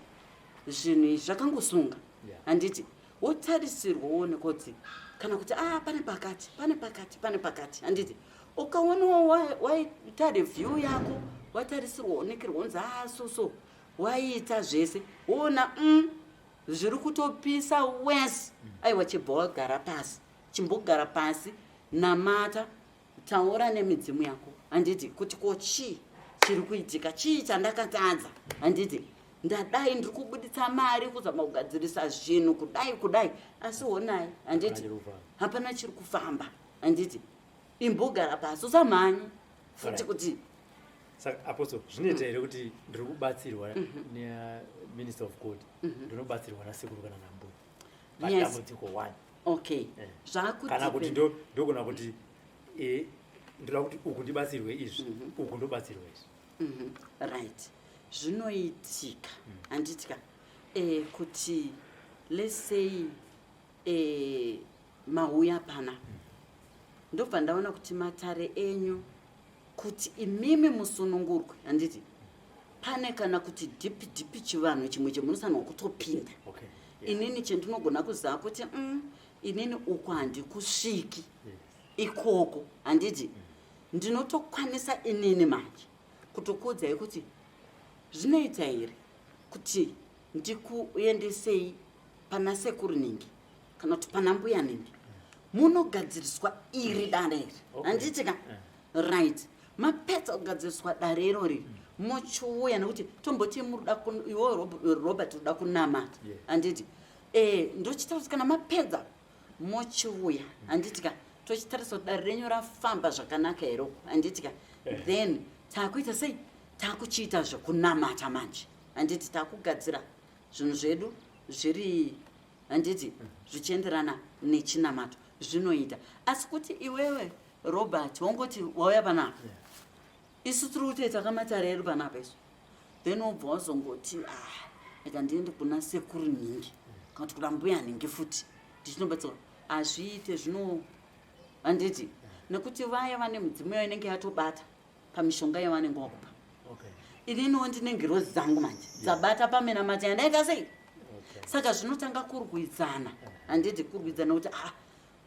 zvinhu izvi zvakangosunga, handiti? Wotarisirwa, wooneka kuti kana kuti a pane pakati, pane pakati, pane pakati, handiti? Ukaonawo waita review yako, watarisirwa, onekerwa, unzi a so so. Waita zvese, woona zviri kutopisa wese. Aiwa, chibva wagara pasi, chimbogara pasi, namata, taura nemidzimu yako, handiti? Kuti ko chii chiri kuitika, chii chandakatadza, handiti? Ndadai ndiri kubuditsa mari kuzama kugadzirisa zvinhu kudai kudai, asi honai, handiti, hapana chiri kufamba, handiti? Imbogara pasi, usamhanye futi kuti Saka Apostle, zvinoita here kuti ndiri kubatsirwa neminister of God, ndinobatsirwa nasekuru kana nambuya padambudziko one? Okay. Kana kuti ndogona kuti ndoda kuti uku ndibatsirwe izvi, uku ndobatsirwa izvi? Right, zvinoitika, handitika? Kuti let's say mauya pana, ndobva ndaona kuti matare enyu, kuti imimi musunungurwe, handiti, pane kana kuti deep deep chivanhu chimwe chemunosanwa kutopinda. Inini chendinogona kuziva kuti inini uku handikusviki ikoko, handiti? Ndinotokwanisa inini manje kutokuudzai kuti zvinoita here kuti ndikuendesei pana sekuru ningi kana kuti pana mbuya ningi, munogadziriswa iri dare iri, handiti ka? Right, mapedza kugadziriswa dare irori, mochiuya, nekuti tomboti muruda, iwe Robert uda kunamata, handiti? Ndochitaura kuti kana mapedza mochiuya, handiti ka? Tochitarisa kuti dare renyu rafamba zvakanaka here uko, handiti ka? Then taakuita sei? Taakuchiita zvekunamata manje, handiti? Taakugadzira zvinhu zvedu zviri, handiti, zvichienderana nechinamato. Zvinoita. Asi kuti iwewe Robert wongoti wauya panapa, isu tiri kutoita kamatare edu panapa isu, then wobva wazongoti, ah, eka ndiende kuna sekuru nhingi kana kuti kuna mbuya nhingi futi ndichinobatsirwa, hazviite zvino, handiti? Nekuti vaya vane mudzimu yayo inenge yatobata pamishonga yavanenge wakupa. Ininiwo ndine ngirozi dzangu manje dzabata paminamato yandaita sei. Saka zvinotanga kurwidzana, handiti? Kurwidzana kuti, ah,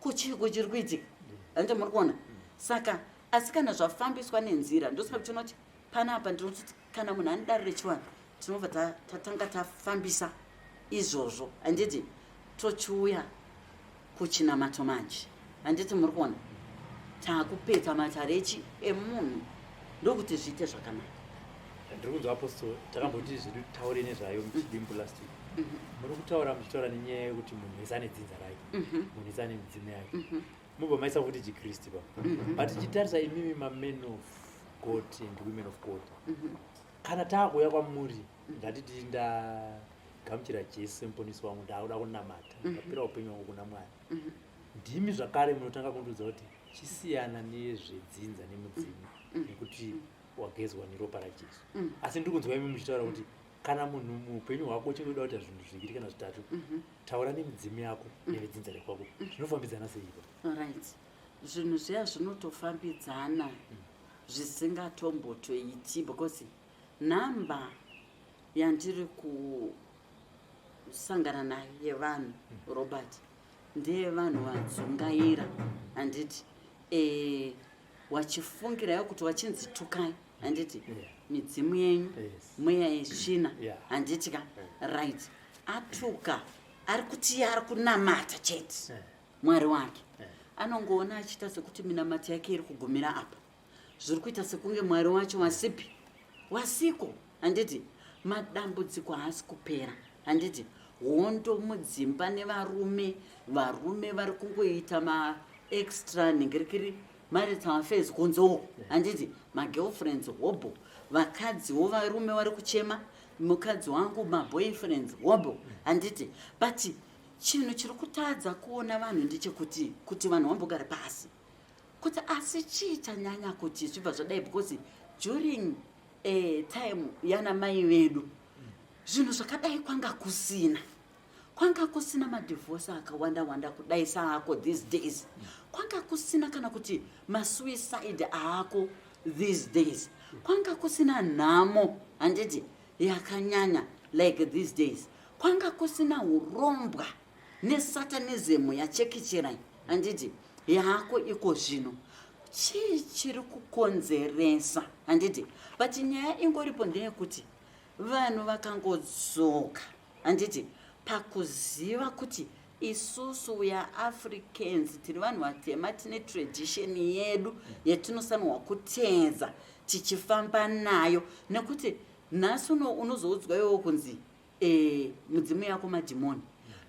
kuchiko chiri kuitika, handiti? Muri kuona? Saka asi kana zvafambiswa nenzira, ndosaka tinoti panapa, ndinototi kana munhu ane dare rechivanhu, tinobva tatanga tafambisa izvozvo, handiti? Tochiuya kuchinamato manje, handiti? Muri kuona, taakupeta matare echi emunhu, ndokuti zviite zvakanaka. Ndiri kunzwa, Apostle, takamboti zvedu taure nezvayo muchidimbu last week. Muri kutaura, muchitaura nenyaya yekuti munhu wese ane dzinza rake, munhu wese ane midzimu yake, mubva maisa futi chikristu pa. But tichitarisa imimi mamen of God and women of God, kana taakuuya kwamuri, ndatiti ndagamuchira Jesu semuponesi wangu, ndaakuda kunamata, ndapira upenyu hwangu kuna Mwari, ndimi zvakare munotanga kundiudza kuti chisiyana nezvedzinza nemudzimu nekuti wagezwa neropa raJesu. Asi ndiri kunzwa imi muchitaura kuti kana munhu muupenyu hwako uchinge uda kuita zvinhu zviviri kana zvitatu, taura nemidzimu yako nevedzinza rekwako. Zvinofambidzana seipo? Right, zvinhu zviya zvinotofambidzana zvisingatombotoiti, because nhamba yandiri kusangana nayo yevanhu, Robert, ndeyevanhu vadzungaira, handiti? Wachifungirayo kuti wachinzi tukai, handiti, midzimu yenyu, mweya yetsvina, handiti ka? Right, atuka, ari kuti iye ari kunamata chete Mwari wake. Anongoona achiita sekuti minamato yake iri kugumira apa, zviri kuita sekunge Mwari wacho wasipi wasiko, handiti? Madambudziko haasi kupera, handiti? Hondo mudzimba nevarume, varume vari kungoita maextra nhingirikiri marital affairs kunze uko, handiti? Magirlfriends hobho, vakadziwo, varume vari kuchema mukadzi wangu, maboyfriends hobho, handiti? But chinhu chiri kutadza kuona vanhu ndechekuti kuti vanhu vambogara pasi kuti asi chii chanyanya kuti zvibva zvadai? Because during time yana mai vedu zvinhu zvakadai kwanga kusina, kwanga kusina madivorce akawanda wanda kudai saako these days, kwanga kusina kana kuti masuicide aako these days, kwanga kusina nhamo, handiti, yakanyanya like these days, kwanga kusina urombwa nesatanism yachekicherai, handiti, yaako iko zvino. Chii chiri kukonzeresa, handiti? But nyaya ingoripo ndeyekuti Vanhu vakangodzoka, handiti, pakuziva kuti isusu we are Africans, tiri vanhu vatema, tine tradition yedu yatinosanirwa kuteedza tichifamba nayo. Nekuti nhasi uno unozoudzwa iwewo kunzi mudzimu yako madhimoni,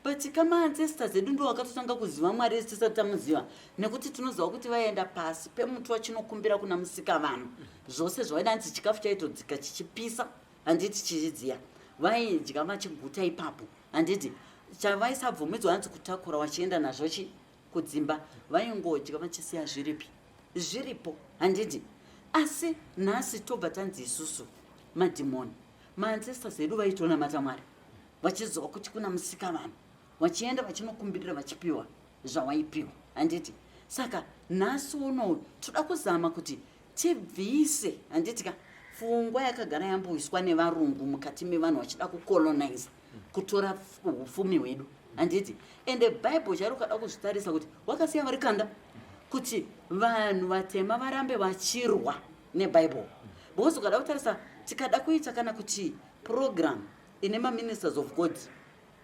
but kamaancestors edu ndo wakatotanga kuziva Mwari isi tisati tamuziva, nekuti tinoziva kuti vaienda pasi pemuti wachinokumbira kuna Musika vanhu zvose zvavaida. Hanzi chikafu chaitodzika chichipisa, handiti, chichidziya, vaidya vachiguta ipapo, handiti? Chavaisabvumidzwa, hanzi, kutakura vachienda nazvo chi kudzimba. Vaingodya vachisiya zviripi zviripo, handiti? Asi nhasi tobva tanzi isusu madhimoni. Maancestors edu vaitonamata Mwari, vachiziva kuti kuna Musika vanhu, vachienda vachinokumbirira, vachipiwa zvawaipiwa, handiti? Saka nhasi unoyu toda kuzama kuti tibvise, handiti ka, pfungwa yakagara yamboiswa nevarungu mukati mevanhu vachida kucolonize, kutora upfumi hwedu, handiti? Ende Bhaibheri chairo ukada kuzvitarisa kuti wakasiya vari kanda kuti vanhu vatema varambe vachirwa neBhaibheri, because ukada kutarisa, tikada kuita kana kuti program ine maministers of God,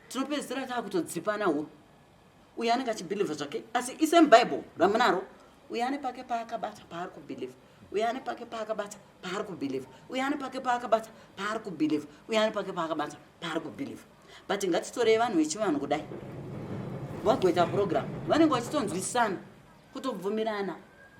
tinopedzisira taakutodzipana huru. Uyo anenge achibhilivha zvake, asi isame Bible ramunaro. Uyo ane pake paakabata paari kubhilivha, uyo ane pake paakabata paari kubhilivha, uyo ane pake paakabata paari kubhilivha, uyo ane pake paakabata paari kubhilivha. But ngatitorei vanhu vechivanhu, kudai vagoita program, vanenge vachitonzwisisana, kutobvumirana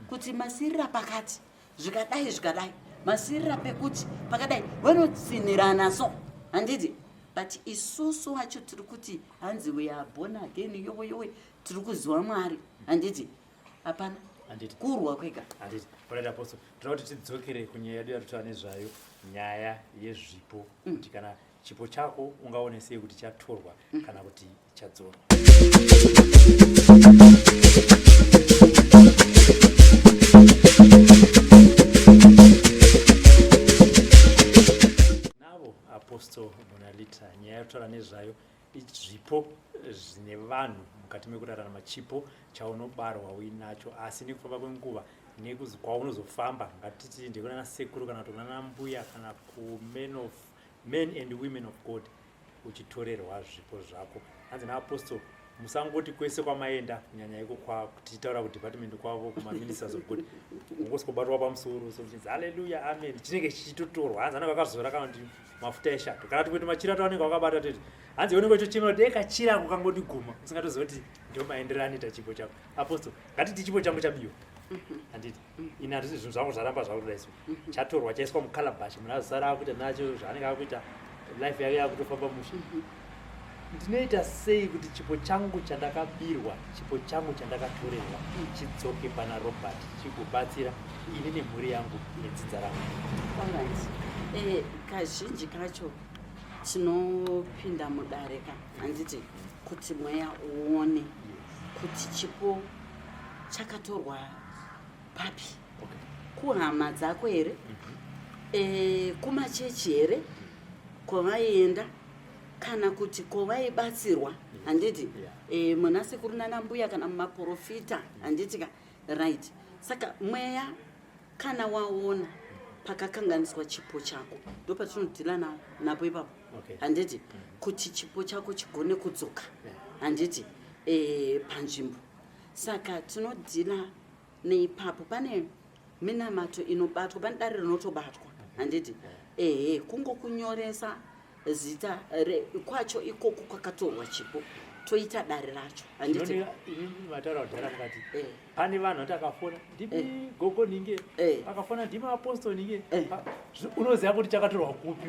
kuti masirira pakati zvikadai zvikadai, masirira pekuti pakadai, vanotsinirana so, handiti? But isusu wacho tiri kuti hanzi we are born again, yowe yowe, tiri kuziva Mwari, handiti? Hapana. Handiti. Kurwa kwega. Handiti. Alright, Apostle, toda kuti tidzokere kunyaya yedu yatutaura nezvayo, nyaya yezvipo, kuti kana chipo chako ungaone sei kuti chatorwa kana kuti chadzorwa. Navo Apostle Monalita, nyaya yatutaura nezvayo zvipo zvine vanhu mukati mekurarama, chipo chaunobarwa uinacho, asi nekufamba kwenguva nekwaunozofamba, ngatiti ndekunana sekuru kana kuti kunana mbuya kana kumen of men and women of God, uchitorerwa zvipo zvako. Hanzi naapostle, musangoti kwese kwamaenda, kunyanya iko tichitaura kudepartment kwavo, kumaministers of God, ungosikobatwa pamusoro so uchinzi haleluya, amen, chinenge chichitotorwa. Hanzi anenge akazora kana kuti mafuta eshato kana kuti machira ato anenge wakabata toti, hanzi unenge uchochemera kuti ekachira ako kangondiguma, usingatoziva kuti ndio maendero anoita chipo chako. Apostle, ngatiti chipo changu chabiwa, handiti? Ini handiti zvinhu zvangu zvaramba zvakudai so, chatorwa, chaiswa mucalabash, munhu azosara akuita nacho zvaanenge akuita, life yake yakutofamba mushe. Ndinoita sei kuti chipo changu chandakabirwa, chipo changu chandakatorerwa, chidzoke pana Robert, chigobatsira ini nemhuri yangu nedzinza rangu? Alright. Kazhinji kacho tinopinda mudare ka, handiti, kuti mweya uone kuti chipo chakatorwa papi. Kuhama dzako here, kumachechi here kwavaienda, kana kuti kwavaibatsirwa, handiti? Muna sekuru nana mbuya kana mumaprofita, handiti ka? Right. Saka mweya kana waona pakakanganiswa chipo chako, ndo patinodhila napo ipapo, handiti, kuti chipo chako chigone kudzoka, handiti, panzvimbo. Saka tinodhila neipapo. Pane minamato inobatwa, pane dare rinotobatwa, handiti? Ehe, kungokunyoresa zita kwacho ikoko kwakatorwa chipo, toita dare racho, handiti? Imi mataura kudhara mukati pane vanhu vati akafona ndimi gogo ninge, akafona ndimi apostle ninge. Unoziva kuti chakatorwa kupi?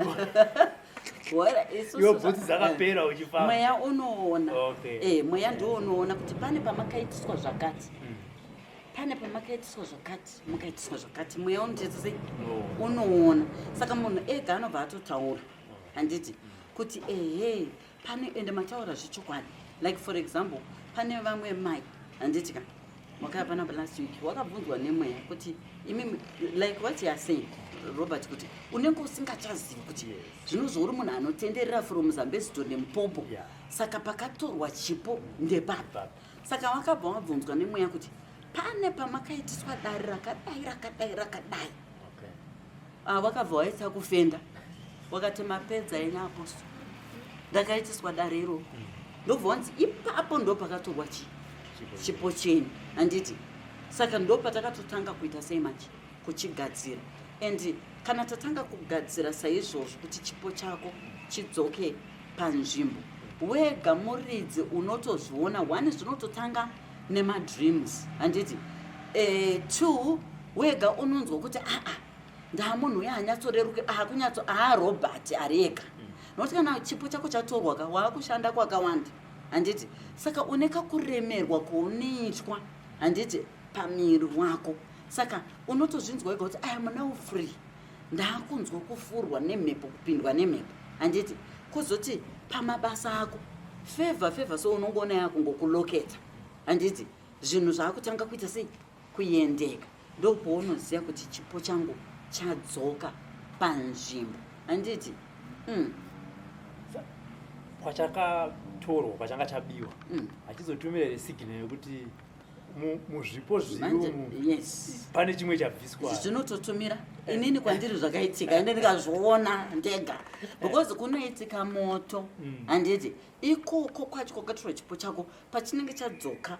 Wera, isusu Iwe bvudzi dzakapera uchifamba. Mweya unoona. Mweya ndiwo unoona kuti pane pamakaitiswa zvakati, pane pamakaitiswa zvakati, mukaitiswa zvakati. Mweya unotoita sei? Unoona. Saka munhu ega anobva atotaura, handiti, kuti ehe, pane, ende mataura zvechokwadi. Like for example, pane vamwe mai, handiti ka, wakaya panapa last week, wakabvunzwa nemweya kuti imimi, like what you are saying, Robert, kuti unenge usingachazivi kuti zvinozvo uri munhu anotenderera from Zambezi to Limpopo. Saka pakatorwa chipo ndepapi? Papi. Saka wakabva wabvunzwa nemweya kuti pane pamakaitiswa dare rakadai rakadai rakadai. Ah, wakabva waita kufenda. Wakati mapedza enyu apostle, ndakaitiswa dare iroro. Ndobva wanzi ipapo ndo pakatorwa chii? Chipo chenyu, handiti? Saka ndo patakatotanga kuita sei manje? Kuchigadzira. And kana tatanga kugadzira saizvozvo kuti chipo chako chidzoke panzvimbo, wega muridzi unotozviona. One, zvinototanga nemadreams, handiti? Two, wega unonzwa kuti aa, ndaamunhu uye anyatsoreruke, akunyatso aa Robert ari ega. Nokuti kana chipo chako chatorwa ka, waakushanda kwakawanda, handiti? Saka une kakuremerwa kwaunoitwa, handiti, pamiri wako. Saka unotozvinzwa wega kuti I am now free, ndaakunzwa kufurwa nemhepo, kupindwa nemhepo, handiti? Kuzoti pamabasa ako, favour, favour, so unongoona yakungokuloketa, handiti? Zvinhu zvaakutanga kuita sei? Kuendeka. Ndopaunoziva kuti chipo changu chadzoka panzvimbo, handiti? Kwachakatorwa, kwachanga chabiwa, hachizotumira here signal yekuti muzvipo Manje, zviri yes, pane chimwe chabviswa? Zvinototumira. Inini kwandiri zvakaitika, ende ndikazviona ndega, because kunoitika moto, handiti? Ikoko kwacho kwakatorwa chipo chako, pachinenge chadzoka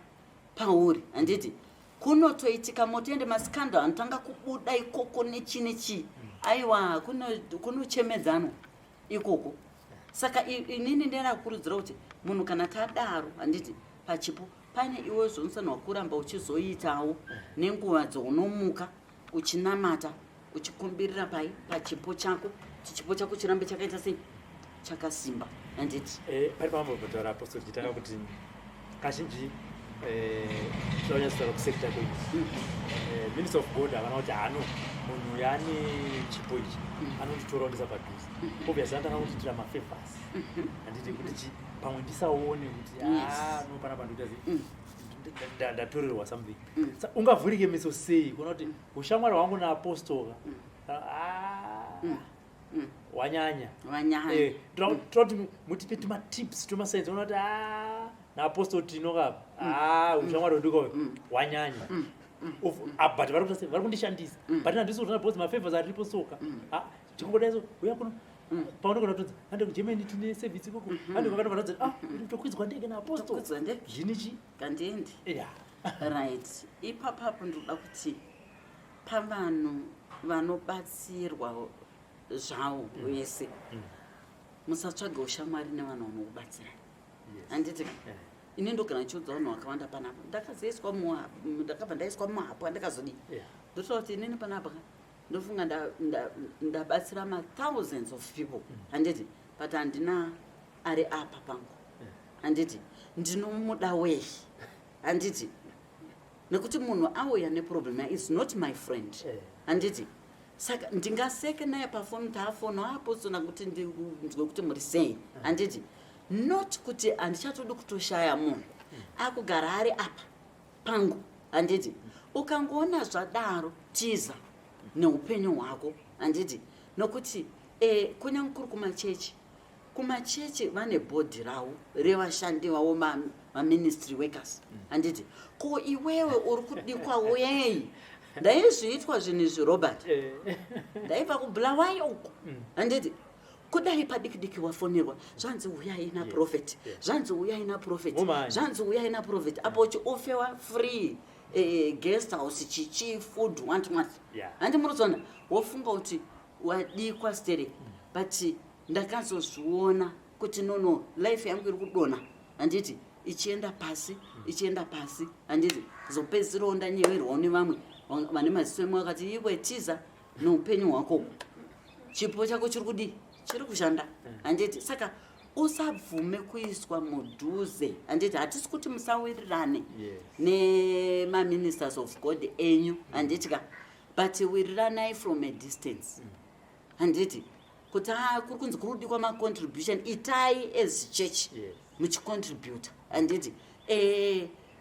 pauri, handiti, kunotoitika moto, ende mascandal anotanga kubuda ikoko nechi nechii. Aiwa, kunochemedzanwa ikoko. Saka inini ndinokurudzira kuti munhu kana tadaro, handiti, pachipo pane iwe zvonofanirwa kuramba uchizoitawo nenguva dzaunomuka uchinamata, uchikumbirira pai pachipo chako, kuti chipo chako chirambe chakaita sei? Chakasimba, handiti? Pari pambotaura apostle tichitanga kuti kazhinji tinonyatsotaura kusector kwedu, minister of God havana kuti hano munhu uyu ane chipo ichi, anonditora ondisa padhuze. Obviously anotanga kutiitira mafavors, handiti, kuti chi pamwe ndisaone kuti ah, no, panapa ndoita sei? Ndatorerwa something. Ungavhurike meso sei kuona kuti ushamwari hwangu naapostoka, ah, wanyanya? Wanyanya. Toda kuti mutipe tumatips, tumasigns, ona kuti ah, naapostle Tino kapa, ah, ushamwari hwedu kauyu wanyanya. Ah, but vari kuita sei? Vari kundishandisa, but handisi kutoona because mafavors aripo soka. Ah, tingongodai so, uya kuno paunogona kutonzi hande kuGermany, tine service ikoko, hande kwakati, vanonzi ah, tokwidzwa ndege naapostle. Tokwidzwa ndege. Zvinichi? Kandiendi. Right, ipapapo ndinoda kuti pavanhu vanobatsirwa zvavo vese, musatsvaga ushamwari nevanhu vanokubatsirai, handiti? Ini ndogara ndichiudza vanhu vakawanda panapa, ndakazoiswa ndakabva ndaiswa muhapwa, ndakazodii. Ndotaura kuti inini panapa ka, ndofunga ndabatsira mathousands of people, handiti? But handina ari apa pangu, handiti? Ndinomuda wei, handiti? Nekuti munhu auya neproblem is not my friend, handiti? Saka ndingaseke naye pafoni, taafona aposona kuti ndinzwe kuti muri sei, handiti? Not kuti handichatodi kutoshaya munhu akugara ari apa pangu, handiti? Ukangoona zvadaro, tiza neupenyu hwako, handiti? Nokuti kunyange kuri kumachechi, kumachechi vane bhodhi ravo revashandi vavo, maministry workers, handiti? Ko iwewe uri kudikwa wei? Ndaizviitwa zvinhu izvi, Robert. Ndaibva kuBulawayo uko, handiti? Kudai padiki diki wafonerwa, zvanzi uyai naprophet, zvanzi uyai naprophet, Womanya. zvanzi uyai naprophet, apo uchiofferwa free guest house, chichi, food, want want, handi muri kuzoona? Wofunga kuti wadikwa sterek, but ndakazozviona kuti no, life yangu iri kudonha, handiti, ichienda pasi, ichienda pasi, handiti? Zopedzisirawo ndanyeverwawo nevamwe vane maziso emwe, vakati iwe tiza neupenyu hwako, chipo chako chiri kudii? Chiri kushanda, handiti? Saka usabvume kuiswa mudhuze, handiti? Hatisi kuti musawirirane nemaministers of God enyu, handiti ka? But wiriranai from a distance, handiti? Kuti ah, kuri kunzi kuri kudikwa macontribution, itai as church muchicontributa, handiti?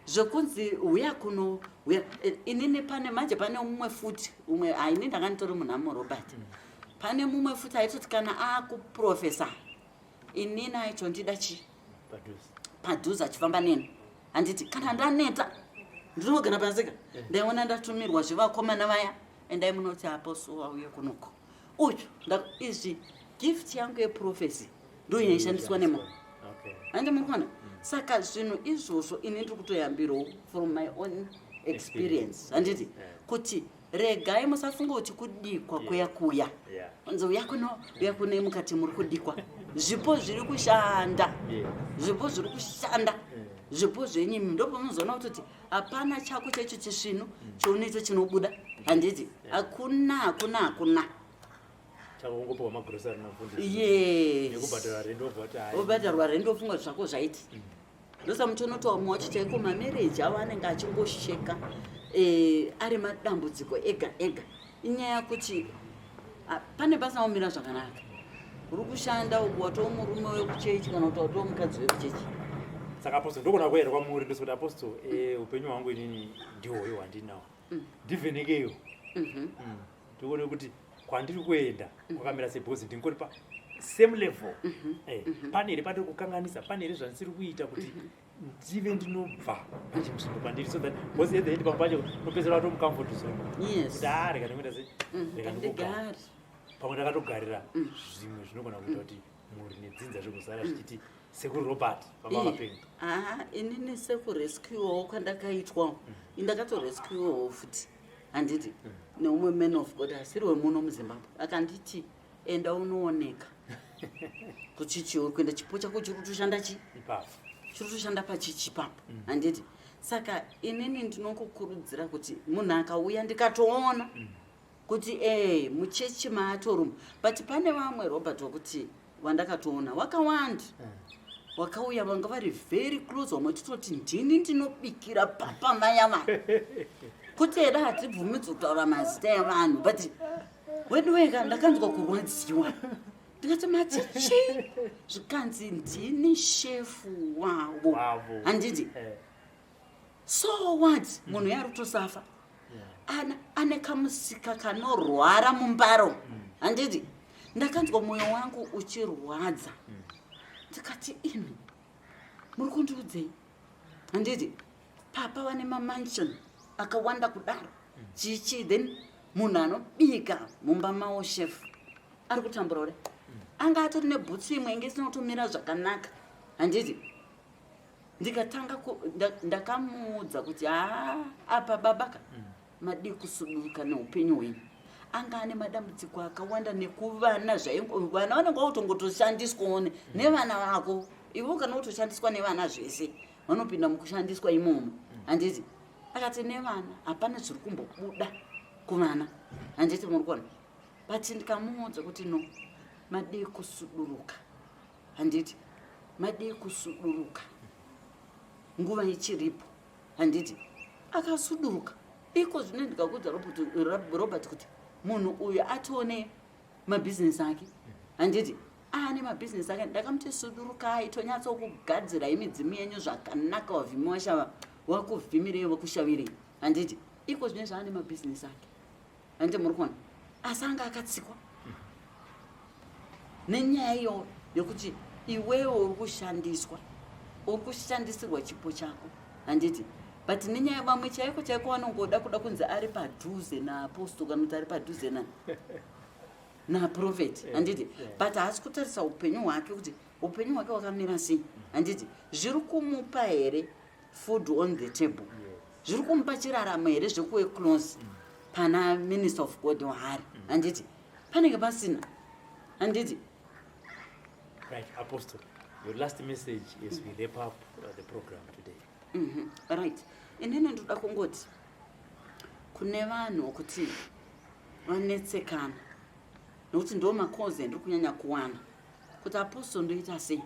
Zvekunzi uya kuno, uya, inini pane manje pane mumwe futi, umwe haini, ndanga nditori munhamo, Robert. Pane mumwe futi aitoti kana akuprofesa, inini aitondida chii? Padhuze. Padhuze, achifamba neni, handiti? Kana ndaneta ndinogara pasika, ndaiona ndatumirwa zvevakomana vaya, endai munoti apostle auye kunoko uyu. Izvi Gift yangu yeprophecy ndo yaishandiswa nema. Handi muri kuona? Saka zvinhu izvozvo ini ndiri kutoyambirawo from my own experience, handiti? Kuti regai musafunga kuti kudikwa kuya kuya, unzi uya kuno, uya kune, mukati muri kudikwa. Zvipo zviri kushanda. Zvipo zviri kushanda. Zvipo zvenyu imi ndopamunozoona kutoti hapana chako chaicho chisvinu chaunoita chinobuda, handiti? Hakuna, hakuna, hakuna. Chako kungopiwa magrosari namufundisi nekubhadhara rent, wobva wati hai. Wobhadharwa rent, wofunga zvako zvaiti. Ndosamutonoti wamwe wacho chaiko mamarriage avo anenge achingosheka, ari madambudziko ega ega. Inyaya yekuti pane pasina kumira zvakanaka. Uri kushanda uku, watoo murume wekuchechi kana kuti watoo mukadzi wekuchechi. Saka apostle, ndogona kuera kwamuri ndosikuti apostle, upenyu hwangu inini ndihwoyo hwandinawo. Ndivhenekeyo. Ndikuone kuti kwandiri kuenda kwakamira sei, because ndingori pa same level. Pane here pandiri kukanganisa? Pane here zvandisiri kuita kuti ndive ndinobva pachinzvimbo pandiri, so that, because at the end pamwe pacho unopedzisira wato mucomfort zone, kuti a rega ndingoita sei, rega ndingogara. Ndigari. Pamwe ndakatogarira zvimwe zvinogona kuita kuti mhuri nedzinza zvigozara zvichiti sekuru Robert vanga vakapenga. Aha, inini sekurescuewawo kwandakaitwa, indakatorescuewawo futi, handiti, neumwe man of God asiri wemuno muZimbabwe. Akanditi, "Enda unooneka kuchichi uri kuenda, chipo chako chiri kutoshanda chi ipapo." Chiri kutoshanda pachichi ipapo, handiti? Saka inini ndinokukurudzira kuti munhu akauya, ndikatoona kuti e muchechi maatoruma. But pane vamwe, Robert, wekuti wandakatoona wakawanda wakauya vanga vari very close, vamwe titoti ndini ndinobikira papa maya vanhu, kuti eda hatibvumidzwi kutaura mazita evanhu. But weduweka ndakanzwa kurwadziwa, ndikati, "Matichi?" Zvikanzi, "Ndini shefu wavo." Wavo. Handiti? So what? Munhu yari kutosafa. Ane kamusika kanorwara mumbaro, handiti? Ndakanzwa mwoyo wangu uchirwadza, ndikati, "Imi muri kundiudzei, handiti papa vane mamansion akawanda kudaro, chichi?" Then munhu anobika mumba mavo, chef, ari kutambura kudai, anga atori nebhutsu imwe inge isina kutomira zvakanaka, handiti? Ndikatanga ndakamuudza kuti, "Haa, apa babaka madii kusuduruka neupenyu hwenyu." Anga ane madambudziko akawanda nekuvana, zvaingo vana vanenge vakutongotoshandiswawo nevana vako ivo, kana kutoshandiswa nevana zvese, vanopinda mukushandiswa imomo, handiti? Akati nevana hapana zviri kumbobuda kuvana, handiti muri kuona? But ndikamuudza kuti, "No, madii kusuduruka, handiti? Madii kusuduruka nguva ichiripo, handiti?" Akasuduruka. Iko zvino ndikakuudza Robert kuti munhu uyu atone mabhizinesi ake, handiti? Aane mabhizinesi ake. Ndakamuti, "Sudurukai, tonyatsokugadzirai midzimu yenyu zvakanaka, wavhimi washava wakuvhimirei, wakushavirei," handiti? Iko zvino zvaane mabhizinesi ake, handiti muri kuona? Asi anga akatsikwa nenyaya iyoyo yekuti iwewe uri kushandiswa, uri kushandisirwa chipo chako, handiti? But nenyaya vamwe chaiko chaiko vanongoda kuda kunzi ari padhuze naapostle kana kuti ari padhuze naprophet, handiti? But haasi kutarisa upenyu hwake kuti upenyu hwake hwakamira sei, handiti? Zviri kumupa here food on the table? Zviri kumupa chiraramo here zvekuve close pana minister of God waari, handiti? Panenge pasina, handiti? Right, Apostle, your last message as we wrap up the program today. Right, inini ndoda kungoti kune vanhu kuti vanetsekana, nokuti ndo makozi andiri kunyanya kuwana kuti, "Apostle, ndoita sei?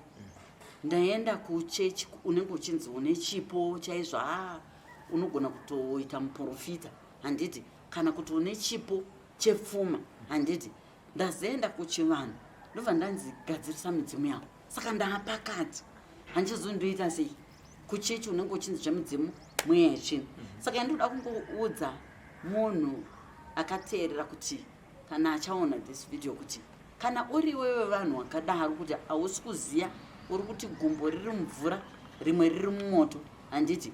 Ndaenda kuchechi, unenge uchinzi une chipo chaizvo, ha, unogona kutoita muprofita, handiti? Kana kuti une chipo chepfuma, handiti? Ndazoenda kuchivanhu, ndobva ndanzi gadzirisa midzimu yavo, saka ndaapakati, handichazondoita sei? Kuchechi unenge uchinzi zvemidzimu, mweya yetsvina." Saka ndinoda kungoudza munhu akateerera kuti kana achaona this video kuti kana uri iwewe vanhu wakadaro, kuti hausi kuziya, uri kuti gumbo riri mumvura, rimwe riri mumoto, handiti?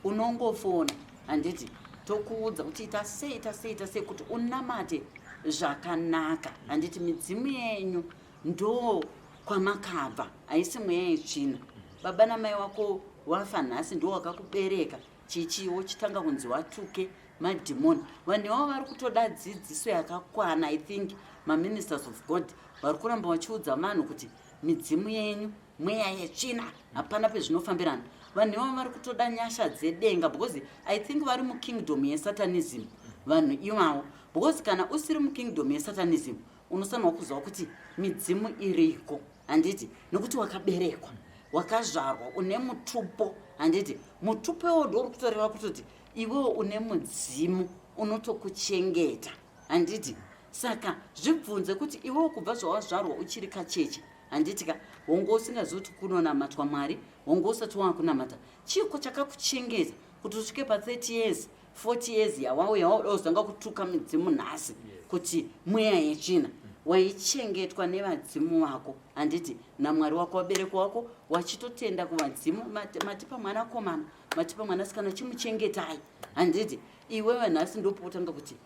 Unongofona, handiti? Tokuudza kuti ita sei, ita sei, ita sei kuti unamate zvakanaka, handiti? Midzimu yenyu. Ndo kwamakabva, haisi mweya yetsvina. Baba namai wako wafa nhasi ndo wakakubereka, chichi wochitanga kunzi watuke madhimoni. Vanhu ivavo vari kutoda dzidziso yakakwana. I think maministers of God vari kuramba vachiudza vanhu kuti midzimu yenyu mweya yetsvina, hapana pezvinofambirana. Vanhu ivavo vari kutoda nyasha dzedenga, because I think vari mukingdom yesatanism vanhu ivavo, because kana usiri mukingdom yesatanism, unofanirwa kuziva kuti midzimu iriko, handiti? Nokuti wakaberekwa, wakazvarwa une mutupo, handiti? Mutupo iwo ndouri kutoreva kutoti iwewo une mudzimu unotokuchengeta, handiti? Saka zvibvunze kuti iwewo kubva zvawazvarwa uchiri kacheche, handiti ka, hongo usingazivi kuti kunonamatwa Mwari, hongo usati wakunamata, chiiko chakakuchengeta kuti usvike pa30 years, 40 years yawauya wauda kuzotanga kutuka midzimu nhasi kuti mweya yetsvina? Waichengetwa nevadzimu vako, handiti? NaMwari wako, vabereki wako wachitotenda kuvadzimu, matipa mwanakomana, matipa mwanasikana, chimuchengetai, handiti? Iwewe nhasi ndopotanga kuti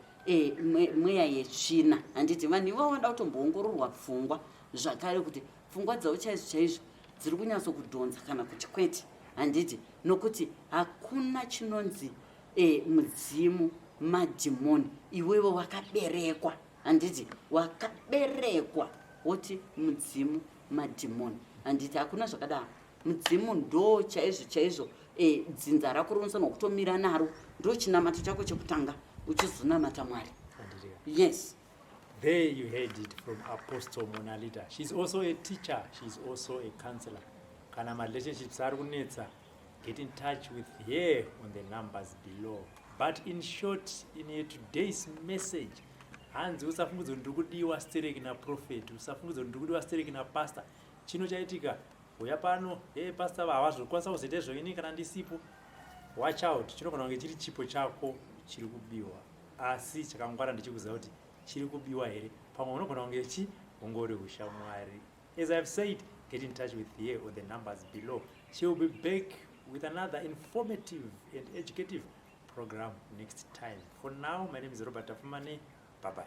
mweya yetsvina, handiti? Vanhu ivavo vanoda kutomboongororwa pfungwa zvakare, kuti pfungwa dzavo chaizvo chaizvo dziri kunyatsokudhonza kana kuti kwete, handiti? Nokuti hakuna chinonzi mudzimu, madhimoni. Iwewe wakaberekwa, handiti? Wakaberekwa woti mudzimu, madhimoni, handiti? Hakuna zvakadaro. Mudzimu ndo chaizvo chaizvo dzinza rako rinofanirwa kutomira naro, ndo chinamato chako chekutanga uchizonamata Mwari. Handiti? Yes. There you heard it from Apostle Monalita. She's also a teacher, she's also a counselor. Kana relationships ari kunetsa, get in touch with her on the numbers below. But in short, in today's message, hanzi usafungudza kuti ndiri kudiwa stereki naprophet, usafungudza kuti ndiri kudiwa stereki napastor. Chino chaitika, uya pano, hey pastor, havazokwanisa kuzoita izvo ini kana ndisipo. Watch out, chinogona kunge chiri chipo chako chiri kubiwa. Asi chakangwara ndechikuziva kuti chiri kubiwa here. Pamwe unogona kunge chi ungori ushamwari. As I've said, get in touch with her on the numbers below. She will be back with another informative and educative program next time. For now, my name is Robert Tafumane. Bye bye.